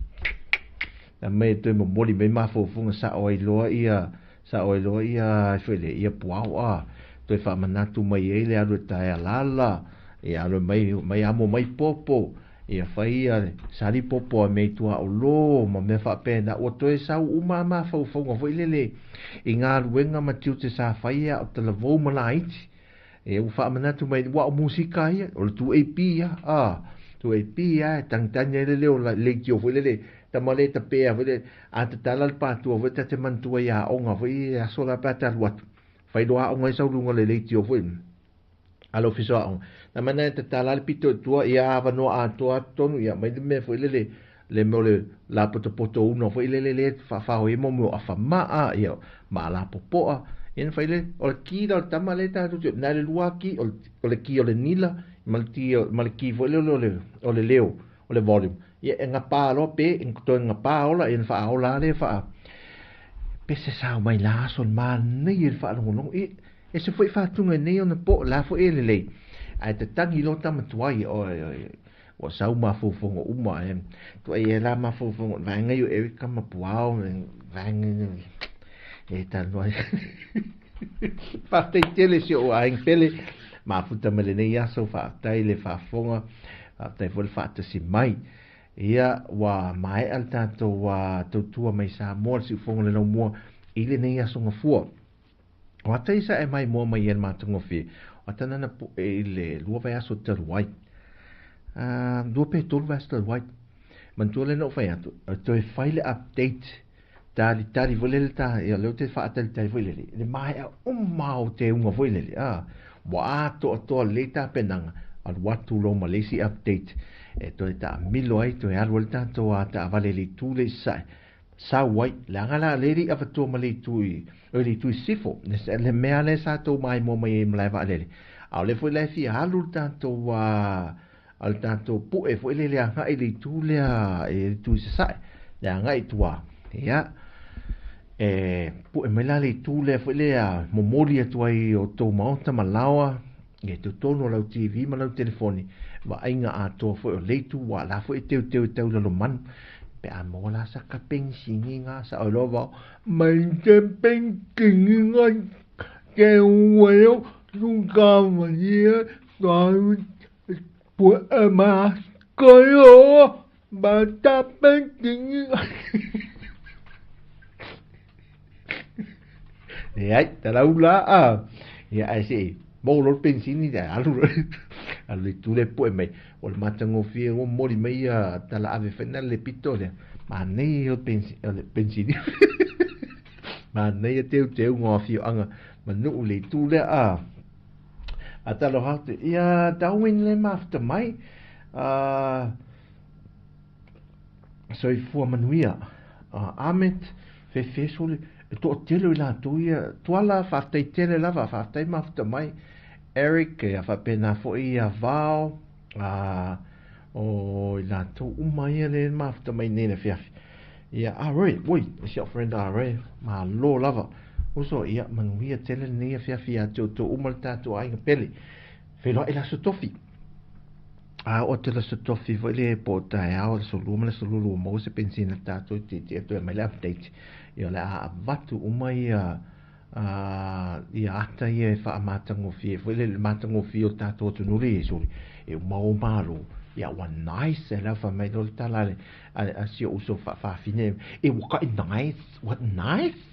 Na mai e toe momoli mai mafaufauga sa'o ai loa ia, sa'o ai loa ia, foi le, ia puao a. Toe faamanatu mai ai le alu e taea lala, ia alu mai, mai amo mai popo, ia fai ia sali popo a mea i tuaolo ma mea faapena. Ua toe sau uma a mafaufauga foi lele i galuega ma tiute sa faia o talavou ma laiti. E ua faamanatu mai, ua o musika ia, o le 2AP ia, a, 2AP ia, e tagitagi ai le leo leitio foi lele, tama le tapea foi lele, a tatala le patua foi, ta te manatua i aoga foi, e aso la pe a te alu atu. Fai loa aoga ai sau luga o le leitio foi, a le ofisa o aoga. Na mana e tatala le pito i tua, ia avanoa atoa atu tonu, ia mai le mea foi lele, le mea o le lapotopoto una foi lele le faafao ai mo mea o afa maa, ia ma lapopoa. Ia na fai le, o le ki la o le tama le tatou te, na le lua ki, o le ki o le nila, ma le ki, ma le ki foi lele o le, o le leo, o le volume. Ia e ngapa loa pe, e toe ngapa ola, ia na faaola le faa. Pese sao mai la aso le manaia i le faalogologo. Ia, e se foi faatuga i nei ona po, la foi e lelei. Ae tatagi loa tama tuai, oi, oi, oi. Ua sau mafaufauga uma, e. Tuai e la mafaufauga, vaega i o Erica ma Puao, vaega e talanoa ai. Faafetai tele si ou aiga pele, mafuta mai lenei aso, faafetai le faafofoga, faafetai foi le faatasi mai. Ia, ua maea le tatou tautua mai Samoa, le siufofoga o le laumua i lenei aso gafua. O ata isa e mai moa mai e le matagofie, o ata nana po'e i le lua vaiaso talu ai. Lua pe tolu vaiaso talu ai. Manatua lea na ou fai atu, e toe fai le update, talitali foi lele ta, ia lea ou te faatalitali foi lele, le maea uma o teuga foi lele, ua atoatoa lelei tapenaga, alu atu loa ma le isi update, e toe taamilo ai, toe alu ai le tatou taavale i le itu lea i sasae, sau ai, leaga la lea e le i avatua ma le itu i, oi le itu i sisifo, le mea lea sa tou maimoa mai ai i malae vaalele. A o lea foi la e fia alu le tatou a le tatou pu'e foi lele agai i le itu lea e le itu i sasae, le agai i tua. Ia, e pu'e mai la le itu lea foi lea momoli atu ai i o outou maota ma laoa, i totonu o lau TV ma lau telefoni, vaaiga atoa foi o le itu, ua la foi e teuteu e tau lalomanu. Pe a maua la sa ka penisini nga sa oi loa vao, mai te penisini nga te ueo tu ka maria sa pue ma koyo ba ta penisini. Leai, talaula a. Ia, ae se i maua loa le penisini, alu loa, alu i itu lea e pue mai. O le matagofie ua momoli mai ia tala ave foi na le pito lea. Manaia ia o le penisini. Manaia teuteuga o afioaga ma nuu i le itu lea a. A talofa atu, ia Darwin le mafuta mai. Soifua manuia. Ahmed, fefe sole, e toatele o i latou ia. Tuala, faafetai tele lava, faafetai mafuta mai. Eric, ia faapena foi ia Vao, o i latou uma ia le mafuta mai nei le afiafi. Ia, Roy, oi, si au friend Roy, malo lava. Uso, ia, manuia tele lenei afiafi ia te outou uma le tatou aiga pele. Feiloai le aso tofi. A o atu le aso tofi foi le po o taeao le aso 2 ma le aso 22 maua se pensina tatou i tietie atu e aumai le update. Ia o le a avatu uma ia ia ata ia e faamatagofie foi le matagofie o le tatou atunuu le Iesu e uma o malo. Ia ua nice e la fai mai loa le tala a le a si ou uso faafafine e ua kai nice, ua nice.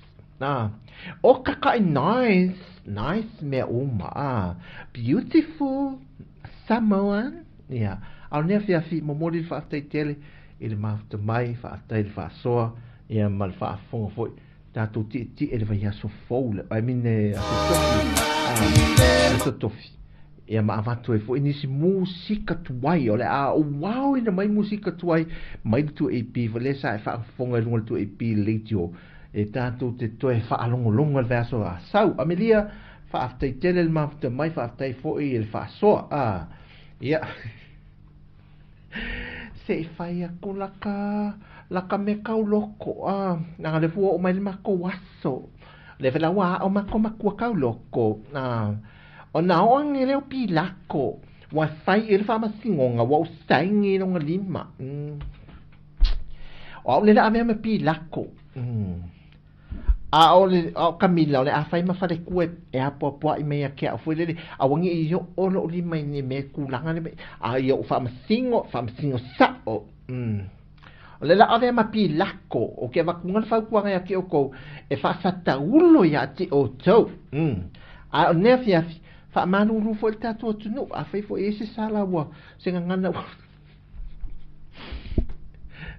O ka kai nice, nice mea uma a beautiful Samoan. Ia, a o lenei afiafi momoli le faafetai tele i le mafuta mai, faafetai i le faasoa ia ma le faafofoga foi. Tatou tietie i le vaiaso fou, I mean le aso tofi, aso tofi. Ia ma avatu ai foi nisi musika tuai, o le a uaoina mai musika tuai mai le 2AP, foi lea sa e faafofoga i luga o le 2AP radio, e tatou te toe faalogologo i le vaiaso a sau. Amelia, faafetai tele le mafuta mai, faafetai foi i le faasoa. Ia. Se i fai aku laka, laka mea kauloko, a, leaga o lea foi ua oo mai le makou aso. O lea foi la ua aʻo makou makua kauloko, a, ona oo ane lea o Pilako, ua fai i ai le faamasinoga, ua ou saini i lona lima. Mm. O au lea o le a avea ma Pilako. Mm. A o le, a o Kamila, o le a fai ma falekua e apoapoaʻi mai ia te au foi lele, aua ne i oo loʻu lima i ni mea kulaga le mea, a ia ou faamasino, faamasino saʻo. Mm. O le la avea ma Pilako, o ke avatuga le fautuaga ia te outou, e faasataulo ia te outou. Mm. A o lenei afiafi, faamalulu foi le tatou atunuu, afai foi e i ai se sala ua, se gagana ua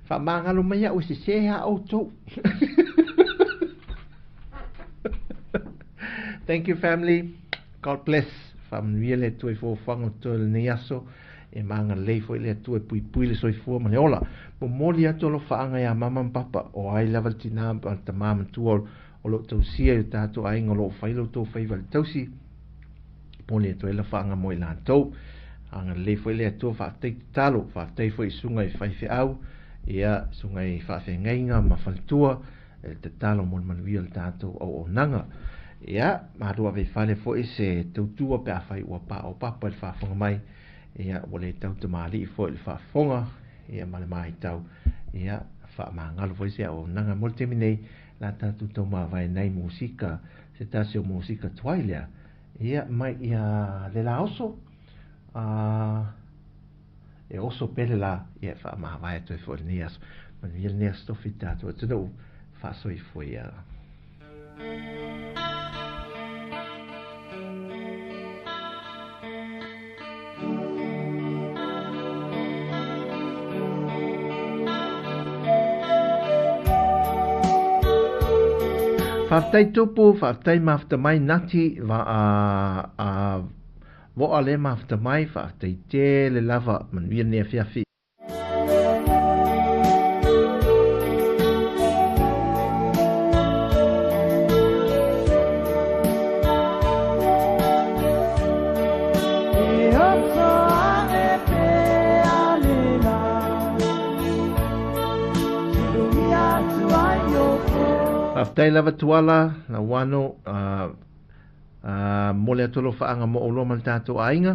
Faamagalo mai au e sesē a outou. Thank you family. God bless. Faamanuia le Atua i fuafuaga o totoe o lenei aso. E magalei foi le Atua e puipui le soifua ma le ola. Momoli atu alofaaga iā mama ma papa, o ai lava le tinā ma le tamā matua o lo o tausia i o tātou aiga o lo o fai lo outou faiva i le tausi. Momoli atu ai alofaaga mo i latou. Agalelei foi le Atua, faafetai tatalo, faafetai foi i susuga i faifeau, ia, susuga i faafeagaiga ma faletua, e le tatalo mo le manuia o le tatou auaunaga. Ia, malu ave i fale foi se tautua pe afai ua paopapa i le faafofoga mai, ia, ua le tau tamalii foi i le faafofoga, ia, ma le matau, ia, faamagalo foi se auaunaga mo le taimi nei, la tatou tau mavae nai musika, se tasi o musika tuai lea, Ia, mai ia le la oso, a e oso pea le la, ia e faamavae atu ai foi i lenei aso. Manuia lenei aso tofi i tatou atunuu, faasoifua ia. Faafetai Tupu, faafetai mafuta mai Nati, va a a voa le mafuta mai, faafetai tele lava, manuia lenei afiafi. Faafetai lava Tuala, Lauano, momoli atu alofaaga mo oulua ma le tatou aiga.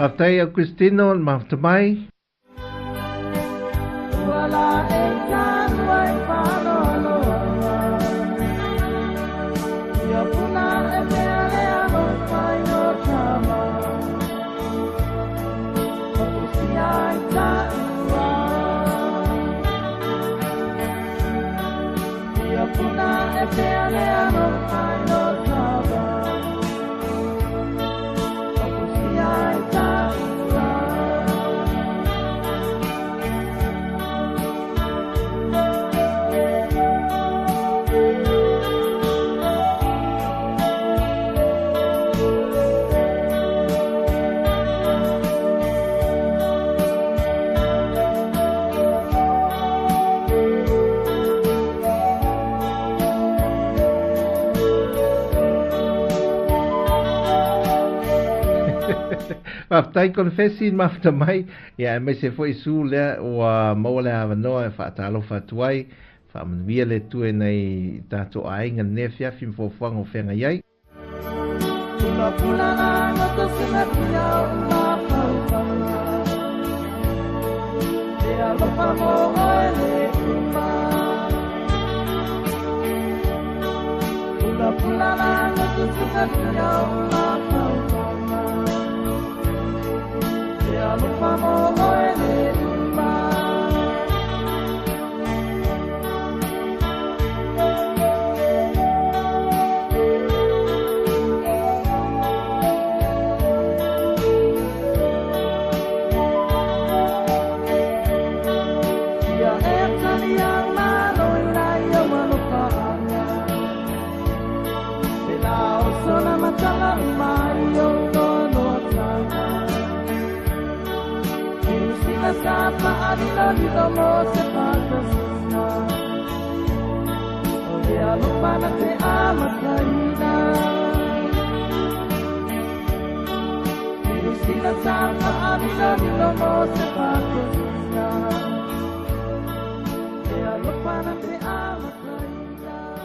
Faafetai Augustino le mafuta mai. Faafetai Confessi mafuta mai, ia aemaise foi Su lea ua maua le avanoa e faatalofa atu ai, faamanuia le Atua i nai tatou aiga lenei afiafi ma fuafuaga o feagai ai.